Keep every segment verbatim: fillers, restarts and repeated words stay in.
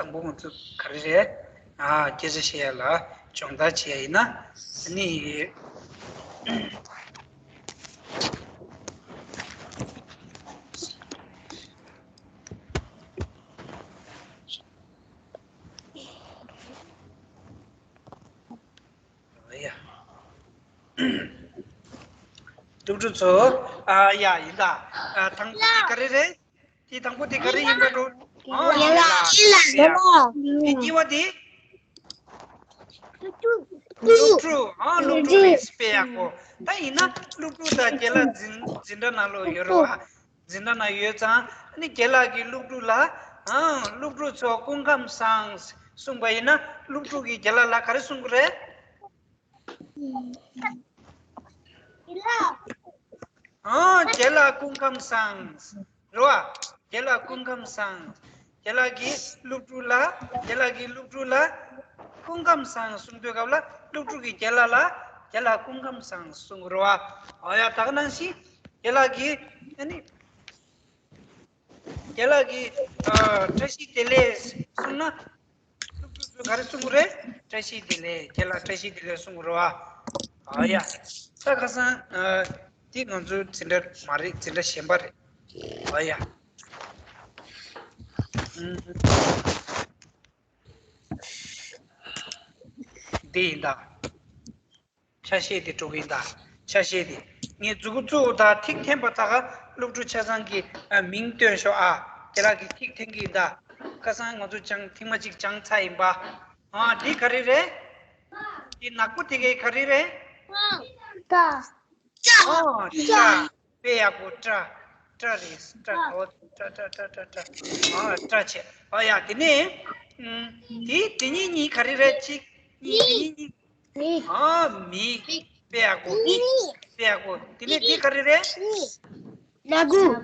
དང་པོ་ང་ཚོ་ག་རེ་རེད། ཨ། སྐད་ཆ་བཤད་ཡ་ལ་སྦྱོང་བརྡར་བྱེད་ཡ་ཡིན་ན། ཨ་ནི། ཡ། སློབ་ཕྲུག་ཚོ། ཨ། ཡ། ཡིན་ད། ཨ། དང་པོ་དེ་ག་རེ་རེད། དེ་དང་པོ་དེ་ག་རེ་ཡིན་པ་འགྲོ། ཨ། ཡན་ལག་ཡན་ལག་ཡན་ལག་དེ་གཉིས་པ་དེ། སློབ་ཕྲུག་ཨ། སློབ་ཕྲུག་རེད། དཔེ་ཡག་པོ། ད་ཡིན་ན་སློབ་ཕྲུག་དང་རྒན་ལགས་འཛིན་འཛིན་གྲྭ་ནང་ལོགས་ཡོད་རེད་བ། འཛིན་གྲྭ་ནང་ཡོད་ཙང་། ཨ་ནི་རྒན་ལགས་ཀྱིས་སློབ་ཕྲུག་ལ། ཨང་། སློབ་ཕྲུག་ཚོ་སྐུ་ཁམས་བཟང་གསུངས་པ་ཡིན་ན། སློབ་ཕྲུག་གིས་རྒན་ལགས་ལ་ག་རེ་གསུང་གི་རེད། ཨང་། རྒན་ལགས་སྐུ་ཁམས་བཟང་། རེད་བ། རྒན་ལགས་སྐུ་ཁམས་བཟང་། རྒན་ལགས་ཀྱིས་སློབ་ཕྲུག་ལ། རྒན་ལགས་ཀྱིས་སློབ་ཕྲུག་ལ་སྐུ་ཁམས་བཟང་གསུང་དུས་སྐབས་ལ། སློབ་ཕྲུག་གིས་རྒན་ལགས་ལ། རྒན་ལགས་སྐུ་ཁམས་བཟང་གསུང་གི་རེད་བ། འོ་ཡ། ད་ག་ནང་བཞིན་རྒན་ལགས་ཀྱིས། ཨ་ནི། རྒན་ལགས་ཀྱིས། ཨ། བཀྲ་ཤིས་བདེ་ལེགས་གསུངས་ན། སློབ་ཕྲུག་ཚོས་ག་རེ་གསུང་གི་རེད། བཀྲ་ཤིས་བདེ་ལེགས། རྒན་ལགས་བཀྲ་ཤིས་བདེ་ལེགས་གསུང་གི་རེད་བ། ཨ་ཡ། ད་ཁ་སང་། ཨ། འདི་ང་ཚོའི་འཛིན་གྲྭ་མ་རེད། འཛིན་གྲྭ་གཞན་པ་རེད། ཨ་ཡ། ཨུམ། འདི་ཡིན་ད། ཆ་ཤས་དེ་འགྲོ་གི་ཡིན་ད། ཆ་ཤས་དེ། ངས་མཛུབ་གུ་བཙུགས་དང་ཐིག་འཐེན་པ་ད་ག་སློབ་ཕྲུག་ཆ་ཚང་གི། ཨ། མིང་སྟོན་ཤོག་ཨ། དེ་ལ་གི་ཐིག་འཐེན་གི་ཡིན་ད། ཁ་སང་ང་ཚོ་སྦྱང་། ཐེངས་མ་གཅིག་སྦྱང་ཚར་ཡིན་པ། ཨ། འདི་ག་རེ་རེད། འདི་ནག་པོ་དེ་གའི་ག་རེ་རེད། ད། ཨ། ད། དཔེ་ཡག་པོ། སྤྲ། སྤྲ་རེད། སྤྲ། ཨོ། སྤྲ་སྤྲ་སྤྲ་སྤྲ་སྤྲ། ཨ། སྤྲ་བྱས། ཨ་ཡ། དེ་ནས། ཨུམ། དེ་དེ་གཉིས་གཉིས་ག་རེ་རེད། གཅིག་གཉིས། དེ་གཉིས་གཉིས། ཨ། མིག་དཔེ་ཡག་པོ། མིག་དཔེ་ཡག་པོ། དེ་ནས་འདི་ག་རེ་རེད། སྣ་ཁུག་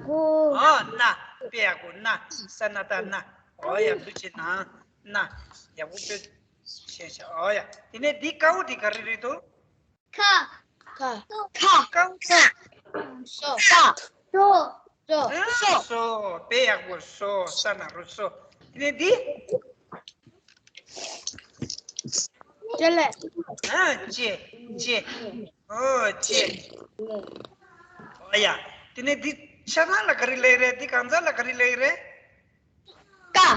ཨ། སྣ། དཔེ་ཡག་པོ། སྣ། ས་ན་བཏགས་སྣ། ཨོ་ཡ། འདུ་བྱེད་ནང་སྣ། ཡག་པོ་དཔེ་བྱས་བྱས། ཨོ་ཡ། དེ་ནས་འདི་དཀར་པོ་འདི་ག་རེ་རེད་དོ། ཁ། ཁ། ཁ། ཁ། སོ། ས། སོ། སོ། སོ། སོ། དཔེ་ཡག་པོ། སོ། ས་ན་རོ་སོ། དེ་ནས་འདི། ལྕེ་ལ། ཨ། ལྕེ། ལྕེ། ཨོ། ལྕེ། ཨོ་ཡ། དེ་ནས་འདི་ཆ་ཚང་ལ་ག་རེ་ལབ་རེད། འདི་གང་ཚང་ལ་ག་རེ་ལབ་རེད། ཀ།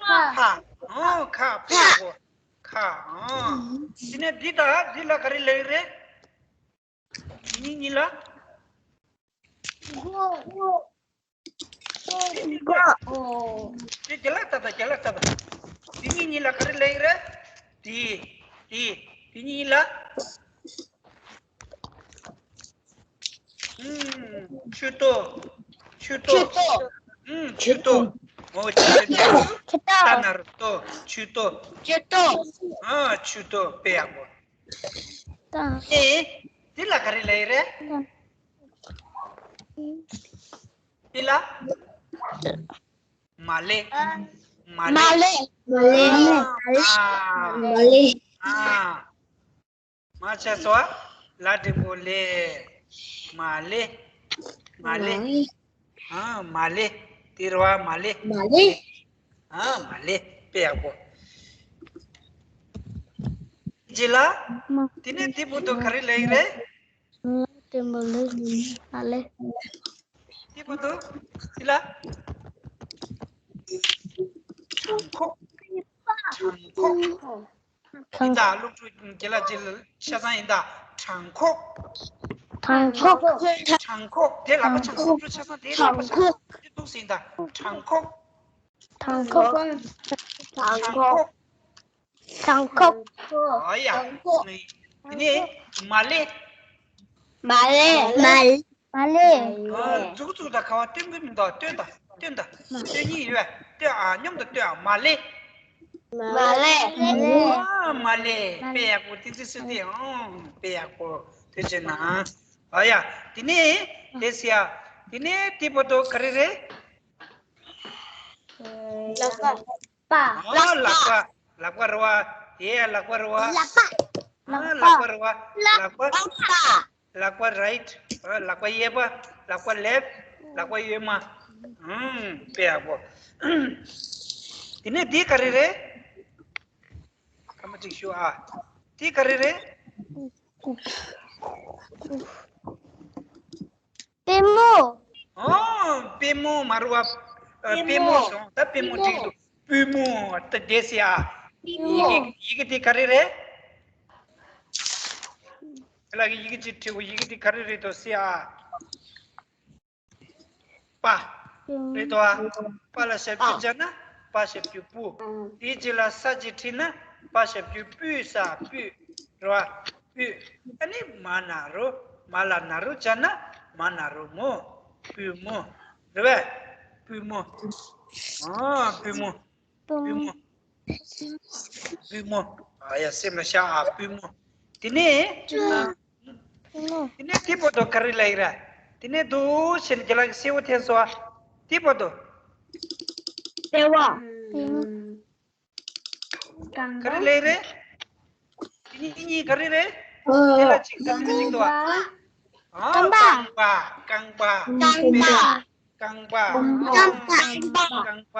ཁ། ཁ། ཨོ། ཁ། དཔེ་ཡག་པོ། ཁ། ཨང་། དེ་ནས་འདི་དང་འདི་ལ་ག་རེ་ལབ་ཀྱི་རེད། འདི་གཉིས་གཉིས་ལ། མགོ། མགོ། དེ་རྒན་ལགས་ལྟ་དང་། རྒན་ལགས་ལྟ་དང་། འདི་གཉིས་གཉིས་ལ་ག་རེ་ལབ་ཀྱི་རེད། དེ། དེ། དེ་གཉིས་ལ། ཨུམ། མཆུ་ཏོ། མཆུ་ཏོ། མཆུ་ཏོ། ཨུམ། མཆུ་ཏོ། འོ། མཆུ་ཏོ། མཆུ་ཏོ། ས་ན་རོ་སྟོ། མཆུ་ཏོ། མཆུ་ཏོ། ཨ། མཆུ་ཏོ། དཔེ་ཡག་པོ། ད། ཨེ། འདི་ལ་ག་རེ་ལབ་ཀྱི་རེད། འདི་ལ། མ་ལེ། མ་ལེ། མ་ལེ། ཨ། མ་ལེ། ཨ། མ་ཆ་སོ། ལ་འགྲེང་བུ་ལེ། མ་ལེ། མ་ལེ། ཨ། མ་ལེ། དེ་རེད་བ། མ་ལེ། མ་ལེ། ཨ། མ་ལེ། དཔེ་ཡག་པོ། རྗེས་ལ། དེ་ནས་དེ་བར་དུ་ག་རེ་ལབ་ཀྱི་རེད། ལ་འགྲེང་བུ་ལེ། མ་ལེ། དེ་བར་དུ། དེ་ལ། བྲང་ཁོག་བྲང་ཁོག་ཡིན་ད། སློབ་ཕྲུག་རྒན་ལགས་ཀྱི་ཆ་ཚང་ཡིན་ད། བྲང་ཁོག་བྲང་ཁོག་བྲང་ཁོག་དེ་ལག་པ་འཆང་། སློབ་ཕྲུག་ཆ་ཚང་དེ་ལག་པ་འཆང་། དེ་འདུག་སེ་ཡིན་ད། བྲང་ཁོག་བྲང་ཁོག་བྲང་ཁོག་བྲང་ཁོག་ཨ་ཡ། དེ་ནས་མ་ལེ། མ་ལེ། མ་ལེ། མ་ལེ། ཨ། མཛུབ་གུ་བཙུགས་དང་ག་བ་སྟོན་གྱི་མི་འདུག་སྟོན་དང་། སྟོན་དང་། སྟོན་གྱི་ཡོད། སྟོན། ཨ། མཉམ་དུ་སྟོན། ཨ། མ་ལེ། མ་ལེ། ཨ། མ་ལེ། དཔེ་ཡག་པོ། བསྟན་འཛིན་བསོད་བདེ། ཨང་། དཔེ་ཡག་པོ། ཐུགས་རྗེ་གནང་། ཨ་ཡ། དེ་ནས་དེ་སི་ཡ། དེ་ནས་དེ་བར་དུ་ག་རེ་རེད། ལག་པ། ཨ། ལག་པ། ལག་པ་རེད་བ། དེ་ཡ་ལག་པ་རེད་བ། ལག་པ། ཨ། ལག་པ་རེད་བ། ལག་པ། ལག་པ། ལག་པ་རའིཊ། ཨ། ལག་པ་གཡས་པ། ལག་པ་ལེཕཊ། ལག་པ་གཡོན་མ། ཨང་། དཔེ་ཡག་པོ། དེ་ནས་འདི་ག་རེ་རེད། སྐར་མ་གཅིག་ཞུ་ཨ། འདི་ག་རེ་རེད། པུས་མོ། ཨོ། པུས་མོ་མ་རུ་བ། ཨ། པུས་མོ་སོང་། ད་པུས་མོ་འགྲིག་འདུག་པུས་མོ་ད་བསྡད་སྲིད་ཨ། ཡི་གེ་ཡི་གེ་འདི་ག་རེ་རེད། ཁྱེད་ལ་གི་ཡི་གེ་གཅིག་བྲིའོ། ཡི་གེ་འདི་ག་རེ་རེད་འདུག་ཟེར་ཨ། པ། རེད་དོ་ཨ། པ་ལ་ཞབས་ཀྱུ་སྦྱར་ན་པ་ཞབས་ཀྱུ་པུ། དེའི་རྗེས་ལ་ས་གཅིག་བྲིས་ན་པ་ཞབས་ཀྱུ་པུས། ས་པུས། རེད་བ། པུས། ཨ་ནི་མ་ན་རོ། མ་ལ་ན་རོ་སྦྱར་ན་མ་ན་རོ་མོ། པུས་མོ། རེད་བས། པུས་མོ། ཨ། པུས་མོ། པུས་མོ། པུས་མོ། ཨ་ཡ། སེམས་ལ་ཤར་ཨ། པུས་མོ། དེ་ནས། དེ་ནས་དེ་བར་དུ་ག་རེ་ལབ་ཡིན་ར། དེ་ནས་འདུག་བྱས་ནས་ཁྱེད་རང་གི་སེར་པོ་འཐེན་སོང་ཨ། དེ་བར་དུ། ལྟེ་བ། ག་རེ་ལབ་རེད། དེ་གཉིས་གཉིས་ག་རེ་རེད། དེ་ལ་གཅིག་ཟེར་ན་གཅིག་འདུག་ཨ། ཨ། རྐང་པ། རྐང་པ། རྐང་པ། རྐང་པ། རྐང་པ། རྐང་པ། རྐང་པ།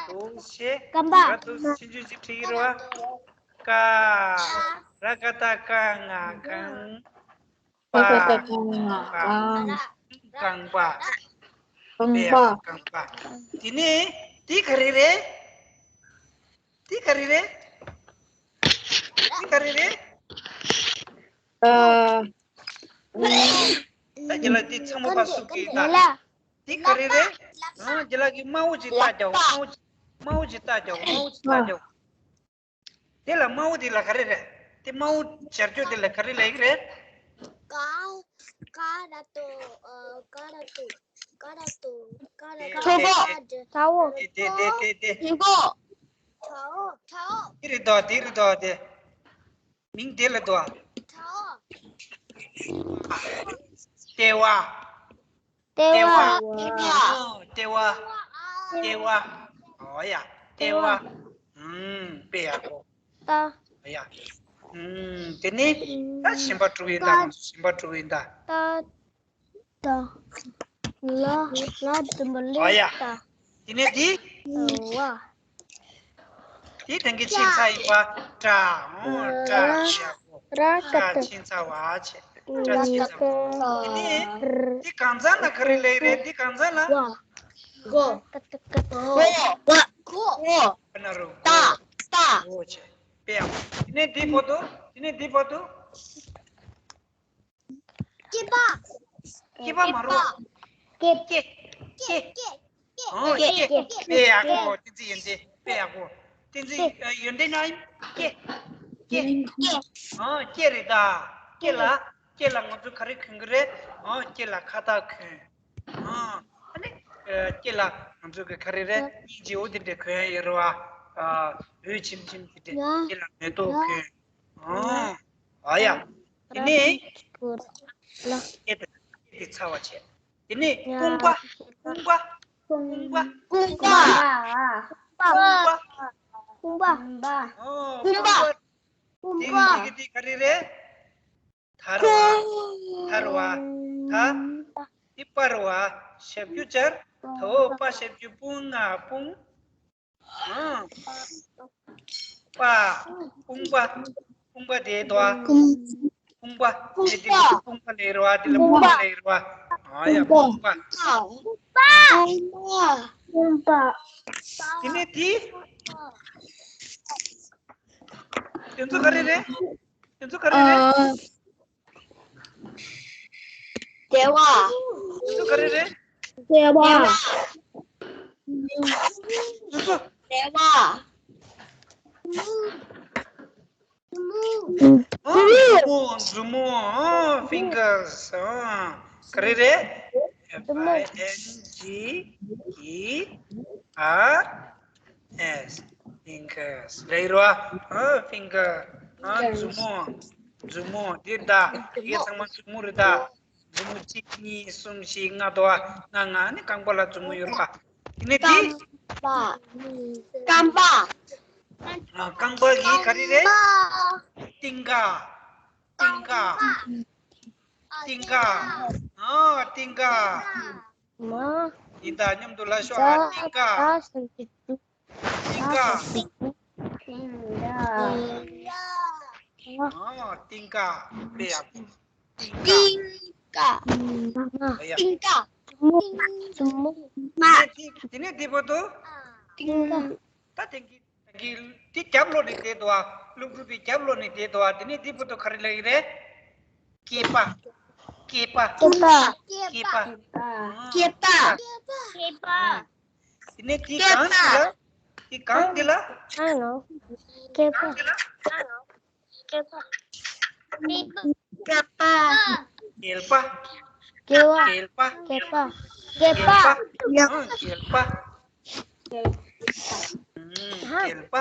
འདུག་བྱས། རྐང་པ། ད་དུ་ཆུང་ཆུང་ཅིག་བྲིས་ཡོད་རེད་བ། ཀ། ར་ག་བཏགས་རྐ་ང་རྐང་། པ། ར་ག་བཏགས་རྐ་ང་རྐང་། རྐང་པ། རྐང་པ། རྐང་པ། དེ་ནས་འདི་ག་རེ་རེད། འདི་ག་རེ་རེད། འདི་ག་རེ་རེད། ཨ། ད་ཁྱེད་ལ་འདི་ཚང་མ་ཕར་བསུབ་ཀྱི་ཡིན་ད། འདི་ག་རེ་རེད། ཨ། ཁྱེད་ལ་གི་དམར་པོ་ཅིག་བཏགས་རྒྱག་དམར་པོ་ཅིག་དམར་པོ་ཅིག་བཏགས་རྒྱག་དམར་པོ་ཅིག་བཏགས་རྒྱག་དེ་ལ་དམར་པོ་དེ་ལ་ག་རེ་རེད། དེ་དམར་པོ་སྦྱར་རྒྱུ་དེ་ལ་ག་རེ་ལབ་ཀྱི་རེད། ཀ། ཀ་ར་ཏོ། ཨ། ཀ་ར་ཏོ། ཀ་ར་ཏོ། ཀ་ར་ཏོ། ཁྲོ་བོ། ཀ་ར་ཏོ། དེ་དེ་དེ་དེ་དེ། ཐིག་པ། ཁྲའོ། ཁྲའོ། དེ་རེད་དོ། དེ་རེད་དོ། དེ་མིང་དེ་ལ་དོ། ཁྲའོ། ལྟེ་བ། ལྟེ་བ། ལྟེ་བ། ལྟེ་བ། ལྟེ་བ། ཨོ་ཡ། ལྟེ་བ། ཨུམ། དཔེ་ཡག་པོ། ད། ཨོ་ཡ། ཨུམ། དེ་ནས་ད་གཞན་པ་དྲུག་ཡིན་ད། ང་ཚོ་གཞན་པ་དྲུག་ཡིན་ད། ད། ད། ལ། ལ་དུམ་བུ་ལེ། ཨོ་ཡ། ད། དེ་ནས་འདི། ཨོ་བ། དེ་དེང་གི་ཕྱིན་ཚར་ཡིན་པ། ཏྲ། ཨོ། ཏྲ། ཡག་པོ། ར་ག་ཏྲ་ཏ། ཕྱིན་ཚར་བ་བྱས། ཏྲ་ཕྱིན་ཚར་བ། དེ་ནས་དེ་གང་ཚང་ལ་ག་རེ་ལབ་རེད། དེ་གང་ཚང་ལ། གོ། གོ། གོ། གོ། ན་རོ། ཏ། ཏ། གོ་བྱས། དཔེ་ཡག་པོ། དེ་ནས་དེ་བར་དུ། དེ་ནས་དེ་བར་དུ། སྐེད་པ། སྐེད་པ་མ་རུ། སྐེ། སྐེ། སྐེ། ཨོ། སྐེ། དཔེ་ཡག་པོ། བསྟན་འཛིན་ཡོན་ཏན། དཔེ་ཡག་པོ། བསྟན་འཛིན་ཡོན་ཏན་ན་ཡིན། སྐེ། སྐེ། ཨོ། སྐེ་རེད་ད། སྐེ་ལ། སྐེ་ལ་ང་ཚོ་ག་རེ་གོན་གི་རེད། ཨོ། སྐེ་ལ་ཁ་བཏགས་གོན། ཨོ། ཨ་ནི། སྐེ་ལ་ང་ཚོ་གི་ག་རེ་རེད། སྙིང་རྗེ་བོ་དེ་འདྲ་གོན་ཡ་ཡོད་རེད་བ། འོད་ཆེམ་ཆེམ་དེ་འདྲ། སྐེ་ལ་མེ་ཏོག་གོན། ཨོ། ཨ་ཡ། དེ་ནས་སྐེ་དེ་སྐེ་དེ་ཚ་བ་བྱས། དེ་ནས་རྐང་པ། རྐང་པ། རྐང་པ། རྐང་པ། རྐང་པ། ཨོ། རྐང་པ། དེ་ཡི་གེ་དེ་ག་རེ་རེད། ད་རེད་བ། ད་རེད་བ། ད། དེ་པ་རེད་བ། ཞབས་ཀྱུ་སྦྱར། ད་འོ། པ་ཞབས་ཀྱུ་པུ་ང་དཔུང་། ཨང་། པ། དཔུང་པ། དཔུང་པ་དེ་དོ། དཔུང་པ། དེ་དེ་དཔུང་པ་ལབ་རེད་བ། དེ་ལ་དཔུང་པ་ལབ་རེད་བ། ཨ་ཡ། དཔུང་པ། དེ་ནས་དེ། དེ་ཚོ་ག་རེ་རེད། དེ་ཚོ་ག་རེ་རེད། ཨ། ལྟེ་བ། དེ་ཚོ་ག་རེ་རེད། ལྟེ་བ། དེ་ཚོ། ལྟེ་བ། ཨ། མཛུབ་མོ། མཛུབ་མོ། ཨ། fingers། ཨ། ག་རེ་རེད། F I N G E R S། fingers། ལབ་རེད་བ། ཨ། finger། ཨ། མཛུབ་མོ། མཛུབ་མོ། འདི་ད། དེ་ཚང་མ་མཛུབ་མོ་རེད་ད། མཛུབ་མོ་གཅིག་གཉིས། གསུམ། བཞི། ལྔ་དོ། ལྔ། ལྔ་ནི་རྐང་པ་ལ་མཛུབ་མོ་ཡོད་རེད་བ། དེ་ནས་དེ། རྐང་པ། རྐང་པ། ཨ། རྐང་པ་གི་ག་རེ་རེད། རྟིང་ཀ། རྟིང་ཀ། རྟིང་ཀ། ཨ། རྟིང་ཀ། མ། ཡིན་ད། མཉམ་དུ་ལབ་ཤོག་ཨ། རྟིང་ཀ། ཏིང་ཀ། ཏིང་ཀ། ཨ། ཏིང་ཀ། དཔེ་ཡག་པོ། ཏིང་ཀ། ཏིང་ཀ། ཨ་ཡ། ཏིང་ཀ། ཏིང་ཀ། དེ་ནས་དེ་བར་དུ། ཏིང་ཀ། ད་དེང་གི་དེ་རྒྱབ་ལོག་ནས་བསྡད་འདུག་ཨ། སློབ་ཕྲུག་པའི་རྒྱབ་ལོག་ནས་བསྡད་འདུག་ཨ། དེ་ནས་དེ་བར་དུ་ག་རེ་ལབ་ཀྱི་རེད། སྐེད་པ། སྐེད་པ། སྐེད་པ། སྐེད་པ། སྐེད་པ། དེ་ནས་དེ་གང་དེ་ལ། དེ་གང་དེ་ལ། སྐེད་པ། སྐེད་པ། སྐེད་པ། སྐེད་པ། སྐེད་པ། སྐེད་པ། སྐེད་པ། སྐེད་པ། སྐེད་པ། ཨང་། སྐེད་པ། ཨང་། སྐེད་པ།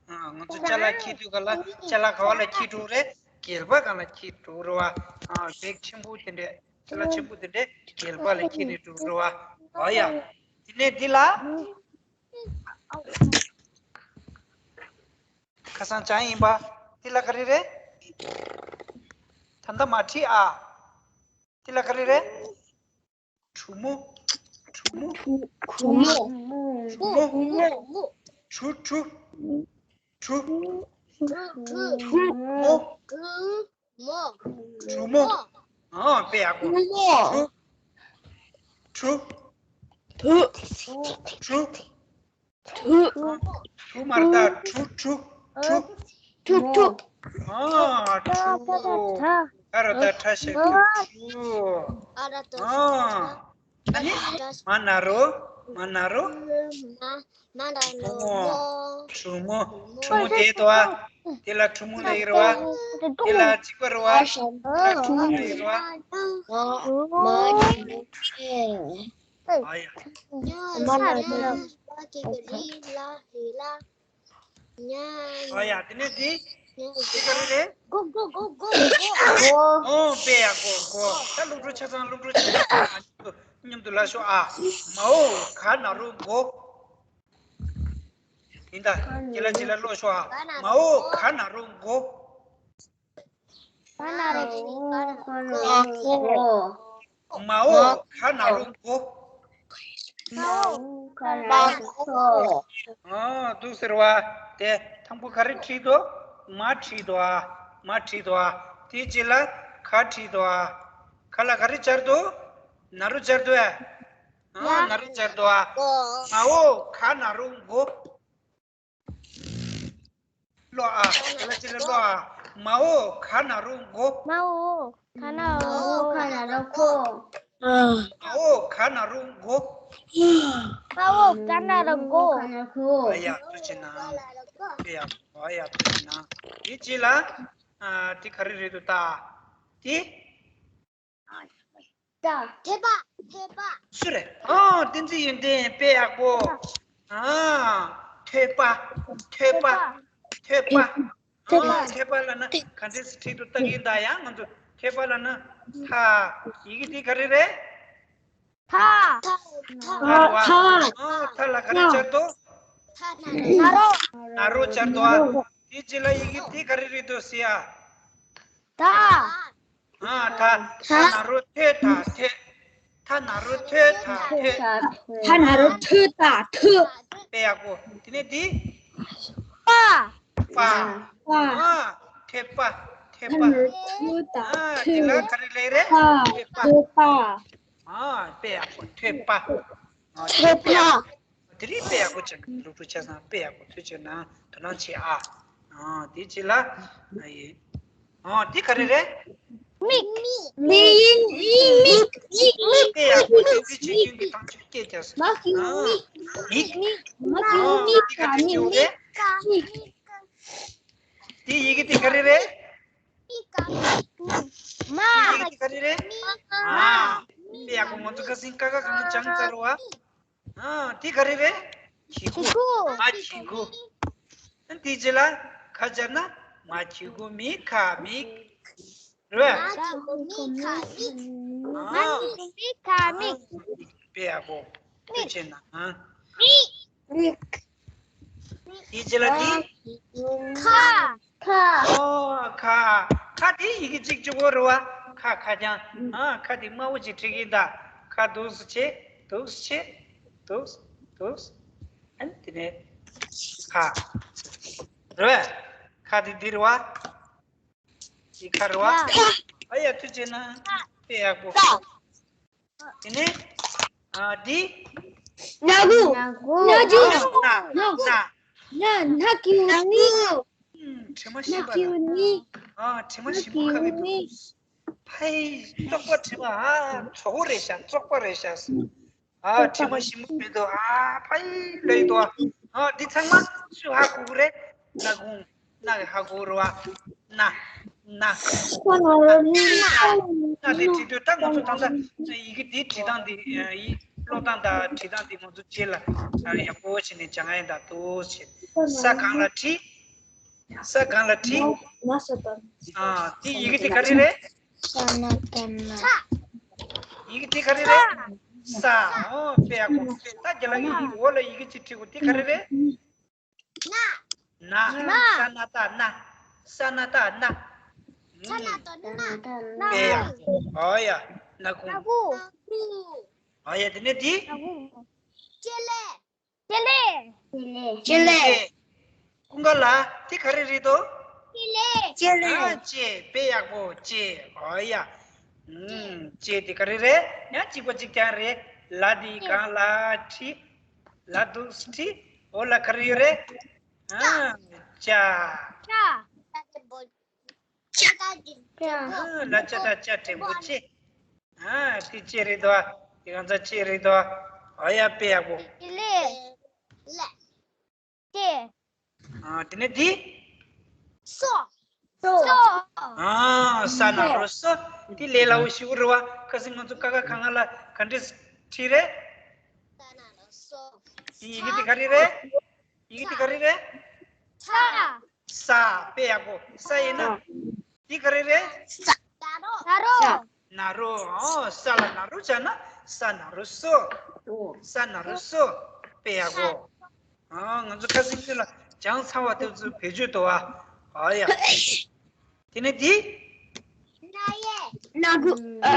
ཨང་། ང་ཚོ་ཅ་ལག་འཁྱེར་དུས་ག་ལ་ཅ་ལག་ག་བ་ལ་འཁྱེར་འགྲོ་རེད། སྐེད་པ་སྒང་ལ་འཁྱེར་འགྲོ་རེད་བ། ཨང་། བེག་ཆེན་པོ་དེ་འདྲས་ཅ་ལག་ཆེན་པོ་དེ་འདྲས་སྐེད་པ་ལ་འཁྱེར་ནས་འགྲོ་རེད་བ། ཨོ་ཡ། དེ་ནས་འདི་ལ། ཁ་སང་ཅང་ཡིན་པ། འདི་ལ་ག་རེ་རེད། ད་ལྟ་མ་བྲིས་ཨ། འདི་ལ་ག་རེ་རེད། གྲུ་མོ། གྲུ་མོ། གྲུ་མོ། གྲུ་མོ། གྲུ། གྲུ། གྲུ། གྲུ་མོ། གྲུ་མོ། གྲུ་མོ། ཨང་། དཔེ་ཡག་པོ། གྲུ་མོ། གྲུ། གྲུ། གྲུ། གྲུ། གྲུ། གྲུ་མ་རེད་ད། གྲུ། གྲུ། གྲུ། གྲུ། གྲུ། ཨང་། གྲུ། ཨ་ར་ད་ཁྲ་ཞབས་ཀྱུ་གྲུ། ཨ་ར་ད་ཨང་། ཨ་ནི། མ་ན་རོ། མ་ན་རོ། མ། མ་ན་རོ། གྲུ་མོ། གྲུ་མོ། གྲུ་མོ་དེ་དོ་ཨ། དེ་ལ་གྲུ་མོ་ལ་ཡིར་བ། དེ་ལ་གཅིག་པ་རུ་བ། དེ་ལ་གྲུ་མོ་ལ་ཡིར་བ། ཨ་ཡ། མ་ན་རོ། ཨ་ཡ། དེ་ནས་དེ། དེ་ག་རེ་རེད། གོ་གོ་གོ་གོ་གོ། ཨོ། དཔེ་ཡག་པོ། གོ། ད་སློབ་ཕྲུག་ཆ་ཚང་། སློབ་ཕྲུག་ཆ་ཚང་མཉམ་དུ་ལབ་ཤོག་ཨ། མ་འོ་ག་ན་རོ་མགོ། ཡིན་ད། ཅི་ལ་ཅི་ལ་ཀློག་ཤོག་ཨ། མ་འོ་ག་ན་རོ་མགོ། ག་ན་རོ་མགོ། མ་འོ་ག་ན་རོ་མགོ། མ་འོ་ག་ན་རོ་མགོ། ཨ། འདུག་ཟེར་བ། དེ་དང་པོ་ག་རེ་བྲིས་འདུག་མ་བྲིས་འདུག་ཨ། མ་བྲིས་འདུག་ཨ། དེའི་རྗེས་ལ་ག་བྲིས་འདུག་ཨ། ག་ལ་ག་རེ་སྦྱར་འདུག་ན་རོ་སྦྱར་འདུག་ཨ། ཨ། ན་རོ་སྦྱར་འདུག་ཨ། མ་འོ་ག་ན་རོ་མགོ། ཀློག་ཨ། དེ་ལ་ཅི་ལ་ཀློག་ཨ། མ་འོ་ག་ན་རོ་མགོ། མ་འོ་ག་ན་རོ་མགོ། མ་འོ་ག་ན་རོ་མགོ། མ་འོ་ག་ན་རོ་མགོ། ཨ་ཡ། ཐུགས་རྗེ་གནང་། ཨ་ཡ། ཨ་ཡ། ཐུགས་རྗེ་གནང་། དེ་ཅི་ལ། ཨ། དེ་ག་རེ་རེད་འདུག་ད། དེ། ད། ཐོད་པ། ཐོད་པ། སུ་རེད། ཨ། བསྟན་འཛིན་ཡོན་ཏན། དཔེ་ཡག་པོ། ཨ། ཐོད་པ། ཐོད་པ། ཐོད་པ། ཨ། ཐོད་པ་ལབ་ན་ག་འདྲས་སེ་ཁྲིད་དུ་བཏགས་ཡིན་ད་ཡང་ང་ཚོ་ཐོད་པ་ལབ་ན་ཐ། ཡི་གེ་དེ་ག་རེ་རེད། ཐ། ཐ་རེད་བ། ཨ། ཐ་ལ་ག་རེ་སྦྱར་འདུག་ན་རོ། ན་རོ་སྦྱར་འདུག་ཨ། དེ་རྗེས་ལ་ཡི་གེ་དེ་ག་རེ་རེད་འདུག་ཟེར་ཡ། ད། ཨ། ད། ད་ན་རོ་ཐོད་ད་ཐོད། ད་ན་རོ་ཐོད་ད་ཐོད། ད་ན་རོ་ཐོད་ད་ཐོད། དཔེ་ཡག་པོ། དེ་ནས་འདི། པ། པ། པ། ཨ། ཐོད་པ། ཐོད་པ། ཨ། དེ་ལ་ག་རེ་ལབ་རེད། ཐོད་པ། ཐོད་པ། ཨ། དཔེ་ཡག་པོ། ཐོད་པ། ཨ། ཐོད་པ། དེ་རིང་དཔེ་ཡག་པོ་བྱས། སློབ་ཕྲུག་ཆ་ཚང་དཔེ་ཡག་པོ་ཐུགས་རྗེ་གནང་། དོ་སྣང་བྱེད་ཨ། ཨ། དེ་རྗེས་ལ། ཨ། ཡེ། ཨ། དེ་ག་རེ་རེད། མིག་མིག་མིག་མིག་མིག་དཔེ་ཡག་པོ། དེ་དེ་ཆོས་ཉིད་ཀྱི་དང་ཆོས་སྐད་རྒྱག་སོང་། མ་ཧིང་། ཨ། མིག་མིག་མིག་ཨ། མ་ཧིང་མིག་དེ་ག་རེ་ཡོད་རེད། དེ་ཡི་གེ་དེ་ག་རེ་རེད། མ། དེ་ཡི་གེ་དེ་ག་རེ་རེད། མ། དཔེ་ཡག་པོ། ང་ཚོ་ཁ་སང་ཀ་ཁ་གང་སྦྱངས་ཚར་བ། ཨ། དེ་ག་རེ་རེད། གི་གུ། གི་གུ། མ་གི་གུ། དེ་རྗེས་ལ་ག་སྦྱར་ན། མ་གི་གུ་མི་ག་མིག་རེད། མ་གི་གུ་མི་ག་མིག་མ་གི་གུ་མི་ག་མིག་དཔེ་ཡག་པོ། ཐུགས་རྗེ་གནང་། མིག་མིག་དེ་རྗེས་ལ་དེ། ཁ། ཁ། ཨོ། ཁ། ཁ་དེ་ཡི་གེ་གཅིག་གཅིག་པོ་རེད་བ། ཁ། ཁ་རྐྱང་། ཨ། ཁ་དེ་དམར་པོ་ཅིག་བྲིས་ཀྱི་ཡིན་ད། ཁ་འདུག་སེ་བྱས། འདུག་སེ་བྱས། འདུག་སེ། འདུག་སེ། ཨ་ནི་དེ་ནས་ ཁ། རེད་བས། ཁ་དེ་འདི་རེད་བ། འདི་ཁ་རེད་བ། ཡ། ཨ་ཡ་ཐུགས་རྗེ་གནང་། དཔེ་ཡག་པོ། ས། དེ་ནས། ཨ་འདི། སྣ་ཁུག་སྣ་ཁུག་སྣ་ཁུག་སྣ་སྣ་སྣ་སྣ་སྣ་ཁུག་ཨུམ། དྲི་མ་ཞིམ་པ་ལ། ཨ་དྲི་མ་ཞིམ་པོ་ཁ་ལ་འདུག་ཕའི་བཙོག་པ་དྲི་མ། ཨ་བཙོག་པ་རེད་ཤག་བཙོག་པ་རེད་ཤག་ཨ་དྲི་མ་ཞིམ་པོ་མི་འདུག་ཨ་ཕའི་ལ་ཡི་འདུག་ཨ་འདི་ཚང་མ་སུས་ཧ་གོ་གི་རེད། སྣ་ཁུག་སྣ་གི་ཧ་གོ་རེད་བ། སྣ། སྣ། སྣ་དེ་བྲིས་དུས་ད་ང་ཚོ་ད་ལྟ་ཡི་གེ་འདི་བྲིས་སྟངས་འདི་ཡི་ཀློག་སྟངས་དང་བྲིས་སྟངས་འདི་ང་ཚོ་རྗེས་ལ་ཡག་པོ་བྱས་ནས་སྦྱང་ཡ་ཡིན། ད་དུ་ཞེས། ས་གང་ལ་བྲིས། ས་གང་ལ་བྲིས། ཨ་འདི་ཡི་གེ་འདི་ག་རེ་རེད། ས་ན་ཏ་ན། ཡི་གེ་འདི་ག་རེ་རེད། ས། ཨོ་དཔེ་ཡག་པོ། ད་རྒན་ལགས་ཀྱིས་འོག་ལ་ཡི་གེ་གཅིག་བྲིས་གོ་འདི་ག་རེ་རེད། ན། ན། ན། ས་ན་ཏ་ན། ས་ན་ཏ་ན། ས་ན་ཏ་ན། དཔེ་ཡག་པོ། ཨོ་ཡ། སྣ་ཁུག་སྣ་ཁུག་ཨོ་ཡ་དེ་ནས་འདི། སྣ་ཁུག་ལྕེ་ལེ། ལྕེ་ལེ། ལྕེ་ལེ། ལྕེ་ལེ། ཀུན་དགའ་ལགས་དེ་ག་རེ་རེད་དོ། ལྕེ་ལེ། ལྕེ་ལེ། ཨ་ལྕེ། དཔེ་ཡག་པོ་ལྕེ། ཨོ་ཡ། ཨུམ། ལྕེ་དེ་ག་རེ་རེད། ཡང་གཅིག་པ་གཅིག་རྐྱང་རེད། ལ་དེ་གང་ལ་བྲིས། ལ་འདུག་བྲིས། འོག་ལ་ག་རེ་ཡོད་རེད། ཨ་ལྕགས། ལྕགས། ལྕགས། ལ་ལྕགས་ད་ལྕགས་འགྲེང་བུ་ལྕེ། ཨ་དེ་ལྕེ་རེད་དོ། དེ་གང་ཚ་ལྕེ་རེད་དོ། ཨ་ཡ་དཔེ་ཡག་པོ། ལེ། ལེ། ལྕེ། ཨ་དེ་ནས་འདི། སོ། སོ། ཨ་ས་ན་རོ་སོ། འདི་ལས་སླ་བོ་ཞིག་རེད་བ། ཁ་སང་ང་ཚོ་ཀ་ཁ་ག་ང་ལ་ག་འདྲས་བྲིས་རེད། ས་ན་རོ་སོ། འདི་ཡི་གེ་འདི་ག་རེ་རེད། ཡི་གེ་འདི་ག་རེ་རེད། ས། ས། དཔེ་ཡག་པོ། ས་ཡིན་ན། འདི་ག་རེ་རེད། ན་རོ། ན་རོ། ཨོ་ས་ལ་ན་རོ་བྱས་ན་ས་ན་རོ་སོ། ས་ན་རོ་སོ། དཔེ་ཡག་པོ། ཨ་ང་ཚོ་ཁ་སང་ཁྱོད་ལ་སྦྱངས་ཚར་བ་དེ་ཚོ་བེད་སྤྱོད་དུ་བ། ཨ་ཡ། དེ་ནས་འདི། སྣ་ཡས། སྣ་ཁུག་ཨ་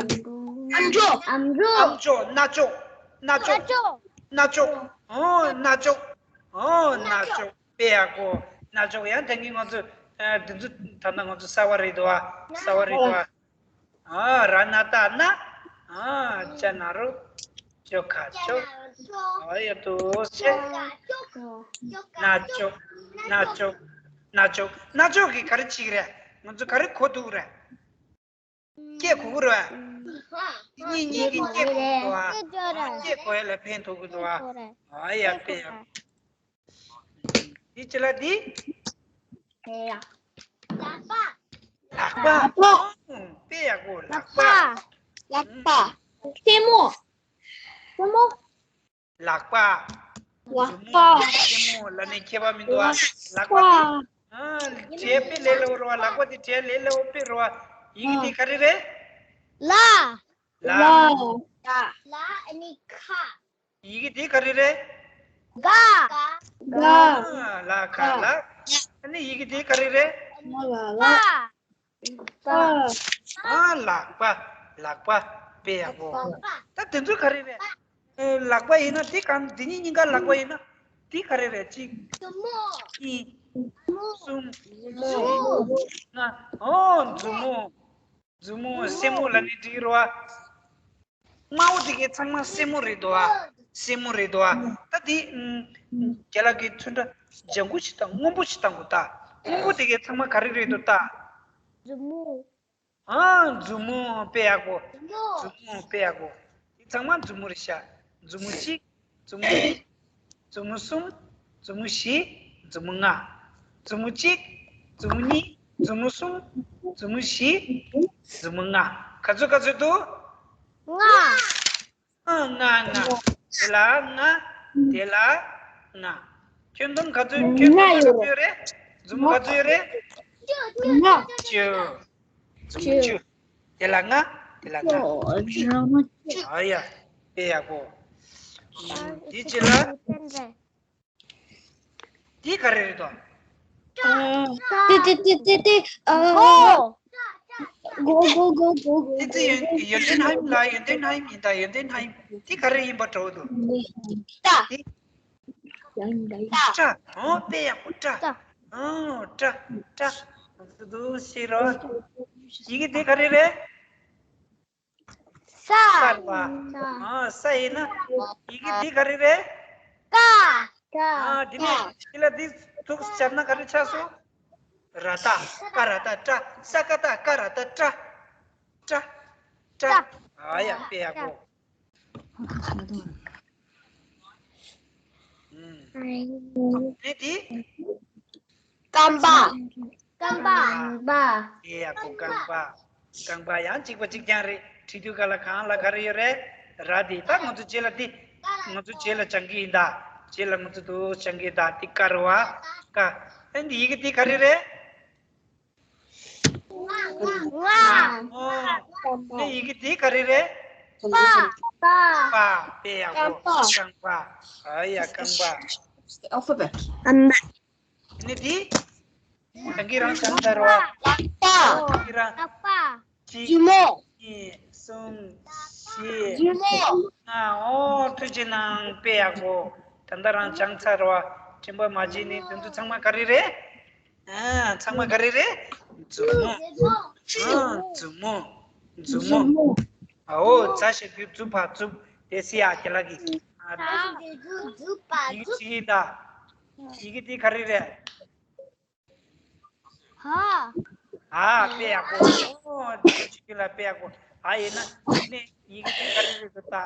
ཨམ་ཅོག་ཨམ་ཅོག་ཨམ་ཅོག་སྣ་ཅོག་སྣ་ཅོག་སྣ་ཅོག་སྣ་ཅོག་ཨོ་སྣ་ཅོག་ཨོ་སྣ་ཅོག་དཔེ་ཡག་པོ། སྣ་ཅོག་ཡང་དེ་གཉིས་ང་ཚོ་ཨ་འདི་ཚོ་ད་ལྟ་ང་ཚོ་གསར་བ་རེད་དོ་ཨ། གསར་བ་རེད་དོ་ཨ། ཨ་ར་ན་ཏ་ན། ཨ་ཅ་ན་རོ། ཅོ་ཁ་ཅོ། ཨ་ཡ་ཏོ་ཆེ། ན་ཅོ། ན་ཅོ། ན་ཅོ། ན་ཅོ་གི་ག་རེ་བྱེད་ཀྱི་རེད། ང་ཚོ་ག་རེ་གོ་ཐུབ་ཀྱི་རེད། སྐད་གོ་གི་རེད། གཉིས་གཉིས་ཀྱི་སྐད་གོ་གི་འདུག་ཨ། སྐད་གོ་ཡ་ལ་ཕན་ཐོགས་ཀྱི་འདུག་ཨ། ཨ་ཡ་དཔེ་ཡག་འདི་ཅི་ལ་འདི། ལག་པ། ལག་པ། ལག་པ། ཨང་། དཔེ་ཡག་པོ་ལག་པ། ལག་པ། ཨང་། སེན་མོ། སེན་མོ། ལག་པ། ལག་པ། མཛུབ་མོ་སེན་མོ་ལ་ནི་ཁྱད་པར་མི་འདུག་ཨ། ལག་པ་དེ། ཨང་། བྲིས་དཔེ་ལས་སླ་བོ་རེད་བ། ལག་པ་དེ་བྲིས་ལས་སླ་བོ་དཔེ་རེད་བ། ཡི་གེ་དེ་ག་རེ་རེད། ལ། ལ། ལ། ལ་ཨ་ནི་ཁ། ཡི་གེ་འདི་ག་རེ་རེད། ག་ག་ལ་ཁ་ལ། ཨ་ནི་ཡི་གེ་འདི་ག་རེ་རེད། པ། པ། ཨ་ལག་པ། ལག་པ། དཔེ་ཡག་པོ། ད་དེ་ཚོ་ག་རེ་རེད། ཨེ། ལག་པ་ཡིན་ན་འདི་གང་འདི་གཉིས་གཉིས་ཀ་ལག་པ་ཡིན་ན་འདི་ག་རེ་རེད། གཅིག་མཛུབ་མོ། གཉིས། མཛུབ་མོ། གསུམ། མཛུབ་མོ། བཞི། ལྔ། ཨོ་མཛུབ་མོ། མཛུབ་མོ། སེན་མོ་ལ་ནི་འགྲིག་རེད་བ། དམར་པོ་དེ་གའི་ཚང་མ་སེན་མོ་རེད་དོ་ཨ། སེན་མོ་རེད་དོ་ཨ། ད་དེ་ཨུམ། རྒན་ལགས་ཀྱིས་ཚོན་ཁྲ་ལྗང་ཁུ་ཞིག་དང་སྔོན་པོ་ཞིག་བཏང་དགོས་ད། སྔོན་པོ་དེ་གའི་ཚང་མ་ག་རེ་རེད་དོ་ད། མཛུབ་མོ། ཨ་མཛུབ་མོ་དཔེ་ཡག་པོ། མཛུབ་མོ། མཛུབ་མོ་དཔེ་ཡག་པོ། དེ་ཚང་མ་མཛུབ་མོ་རེད་ཤག་མཛུབ་མོ་གཅིག་མཛུབ་མོ་གཉིས། མཛུབ་མོ་གསུམ། མཛུབ་མོ་བཞི། མཛུབ་མོ་ལྔ། མཛུབ་མོ་གཅིག་མཛུབ་མོ་གཉིས། མཛུབ་མོ་གསུམ། མཛུབ་མོ་བཞི། མཛུབ་མོ་ལྔ། ག་ཚོད་ག་ཚོད་འདུག་ལྔ། ཨ་ལྔ་ལྔ། དེ་ལ་ལྔ། དེ་ལ་ལྔ། ཁྱོད་འཛུམ་ག་ཚོད། ཁྱོད་འཛུམ་ག་ཚོད་ཡོད་རེད། འཛུམ་ག་ཚོད་ཡོད་རེད། ལྔ། བཅུ། བཅུ། དེ་ལ་ལྔ། དེ་ལ་ལྔ། ཨ་ཡ། དཔེ་ཡག་པོ། དེ་རྗེས་ལ། འདི་ག་རེ་རེད་དོ། ཏི་ཏི་ཏི་ཏི་ཏི། ཨ། གོ་གོ་གོ་གོ་གོ། ཏི་ཏི་ཡོན་ཡོན་ཏན་ཧ་ཡིན་ལ། ཡོན་ཏན་ཧ་ཡིན་ཡིན་ད། ཡོན་ཏན་ཧ་ཡིན། འདི་ག་རེ་ཡིན་པ་འདྲ་བོ་འདུག་ཏ། འདི། ཡང་འདྲ་ཡིན། སྐྲ། ཨོ་དཔེ་ཡག་པོ་སྐྲ། སྐྲ། ཨོ་སྐྲ་སྐྲ། འདུག་ཤེས་རོགས། ཡི་གེ་དེ་ག་རེ་རེད། ས། ས་རེད་བ། ཨོ་ས་ཡིན་ན། ཡི་གེ་དེ་ག་རེ་རེད། ཀ། ཀ། ཨ་དེ་ནས་དེ་ལ་དེ་ཐུག་སྦྱར་ན་ག་རེ་ཆགས་སོང་། ར་ཏ། ཀ་ར་ཏ་སྐྲ། ས་ཀ་ཏ་ཀ་ར་ཏ་སྐྲ། སྐྲ། སྐྲ། ཨ་ཡ་དཔེ་ཡག་པོ། ཨུམ། དེ་དེ། རྐང་པ། རྐང་པ། རྐང་པ། དེ་ཡག་པོ་རྐང་པ། རྐང་པ་ཡང་གཅིག་པ་གཅིག་རྐྱང་རེད། བྲིས་དུས་ག་ལ་གང་ལ་ག་རེ་ཡོད་རེད། ར་དེ་ད་ང་ཚོ་རྗེས་ལ་དེ། ང་ཚོ་རྗེས་ལ་སྦྱང་གི་ཡིན་ད། རྗེས་ལ་ང་ཚོ་དུ་སྦྱང་གི་ཡིན་ད། དེ་ཀ་རེད་བ། ཀ། ཨ་འདི་ཡི་གེ་དེ་ག་རེ་རེད། ང་། ཨོ། ནས་ཡི་གེ་དེ་ག་རེ་རེད། པ། པ། པ། དཔེ་ཡག་པོ། རྐང་པ། རྐང་པ། ཨ་ཡ་རྐང་པ། Alphabet. ཨམ། ནས་དེ། ད་གིན་རང་བྱང་ཚར་བ། ལག་པ། ད་གིན་རང་། ལག་པ། གཅིག་མཛུབ་མོ། གཉིས། གསུམ། བཞི། མཛུབ་མོ། ལྔ། ཨོ་ཐུགས་རྗེ་གནང་། དཔེ་ཡག་པོ། ད་ལྟ་རང་བྱང་ཚར་བ། དྲན་པ་མ་བརྗེད་ནས་དེ་ཚོ་ཚང་མ་ག་རེ་རེད། ཨ། ཚང་མ་ག་རེ་རེད། མཛུབ་མོ། ཨ། མཛུབ་མོ། མཛུབ་མོ། ཨའོ། ཛ་ཞབས་ཀྱུ་ཛུ་བ་ཛུབ། དེ་སི་ཡ་ཁྱེད་ལ་གི། ཨ། ཛ་ཞབས་ཀྱུ་ཛུ་བ་ཛུབ། ཡི་གེ་ཅི་ཡིན་ད། ཡི་གེ་དེ་ག་རེ་རེད། ཧ། ཨ། དཔེ་ཡག་པོ། ཨོ། ཅི་ཅི་ལ་དཔེ་ཡག་པོ། ཨ་ཡིན་ན། ནས་ཡི་གེ་དེ་ག་རེ་རེད་ད། ད།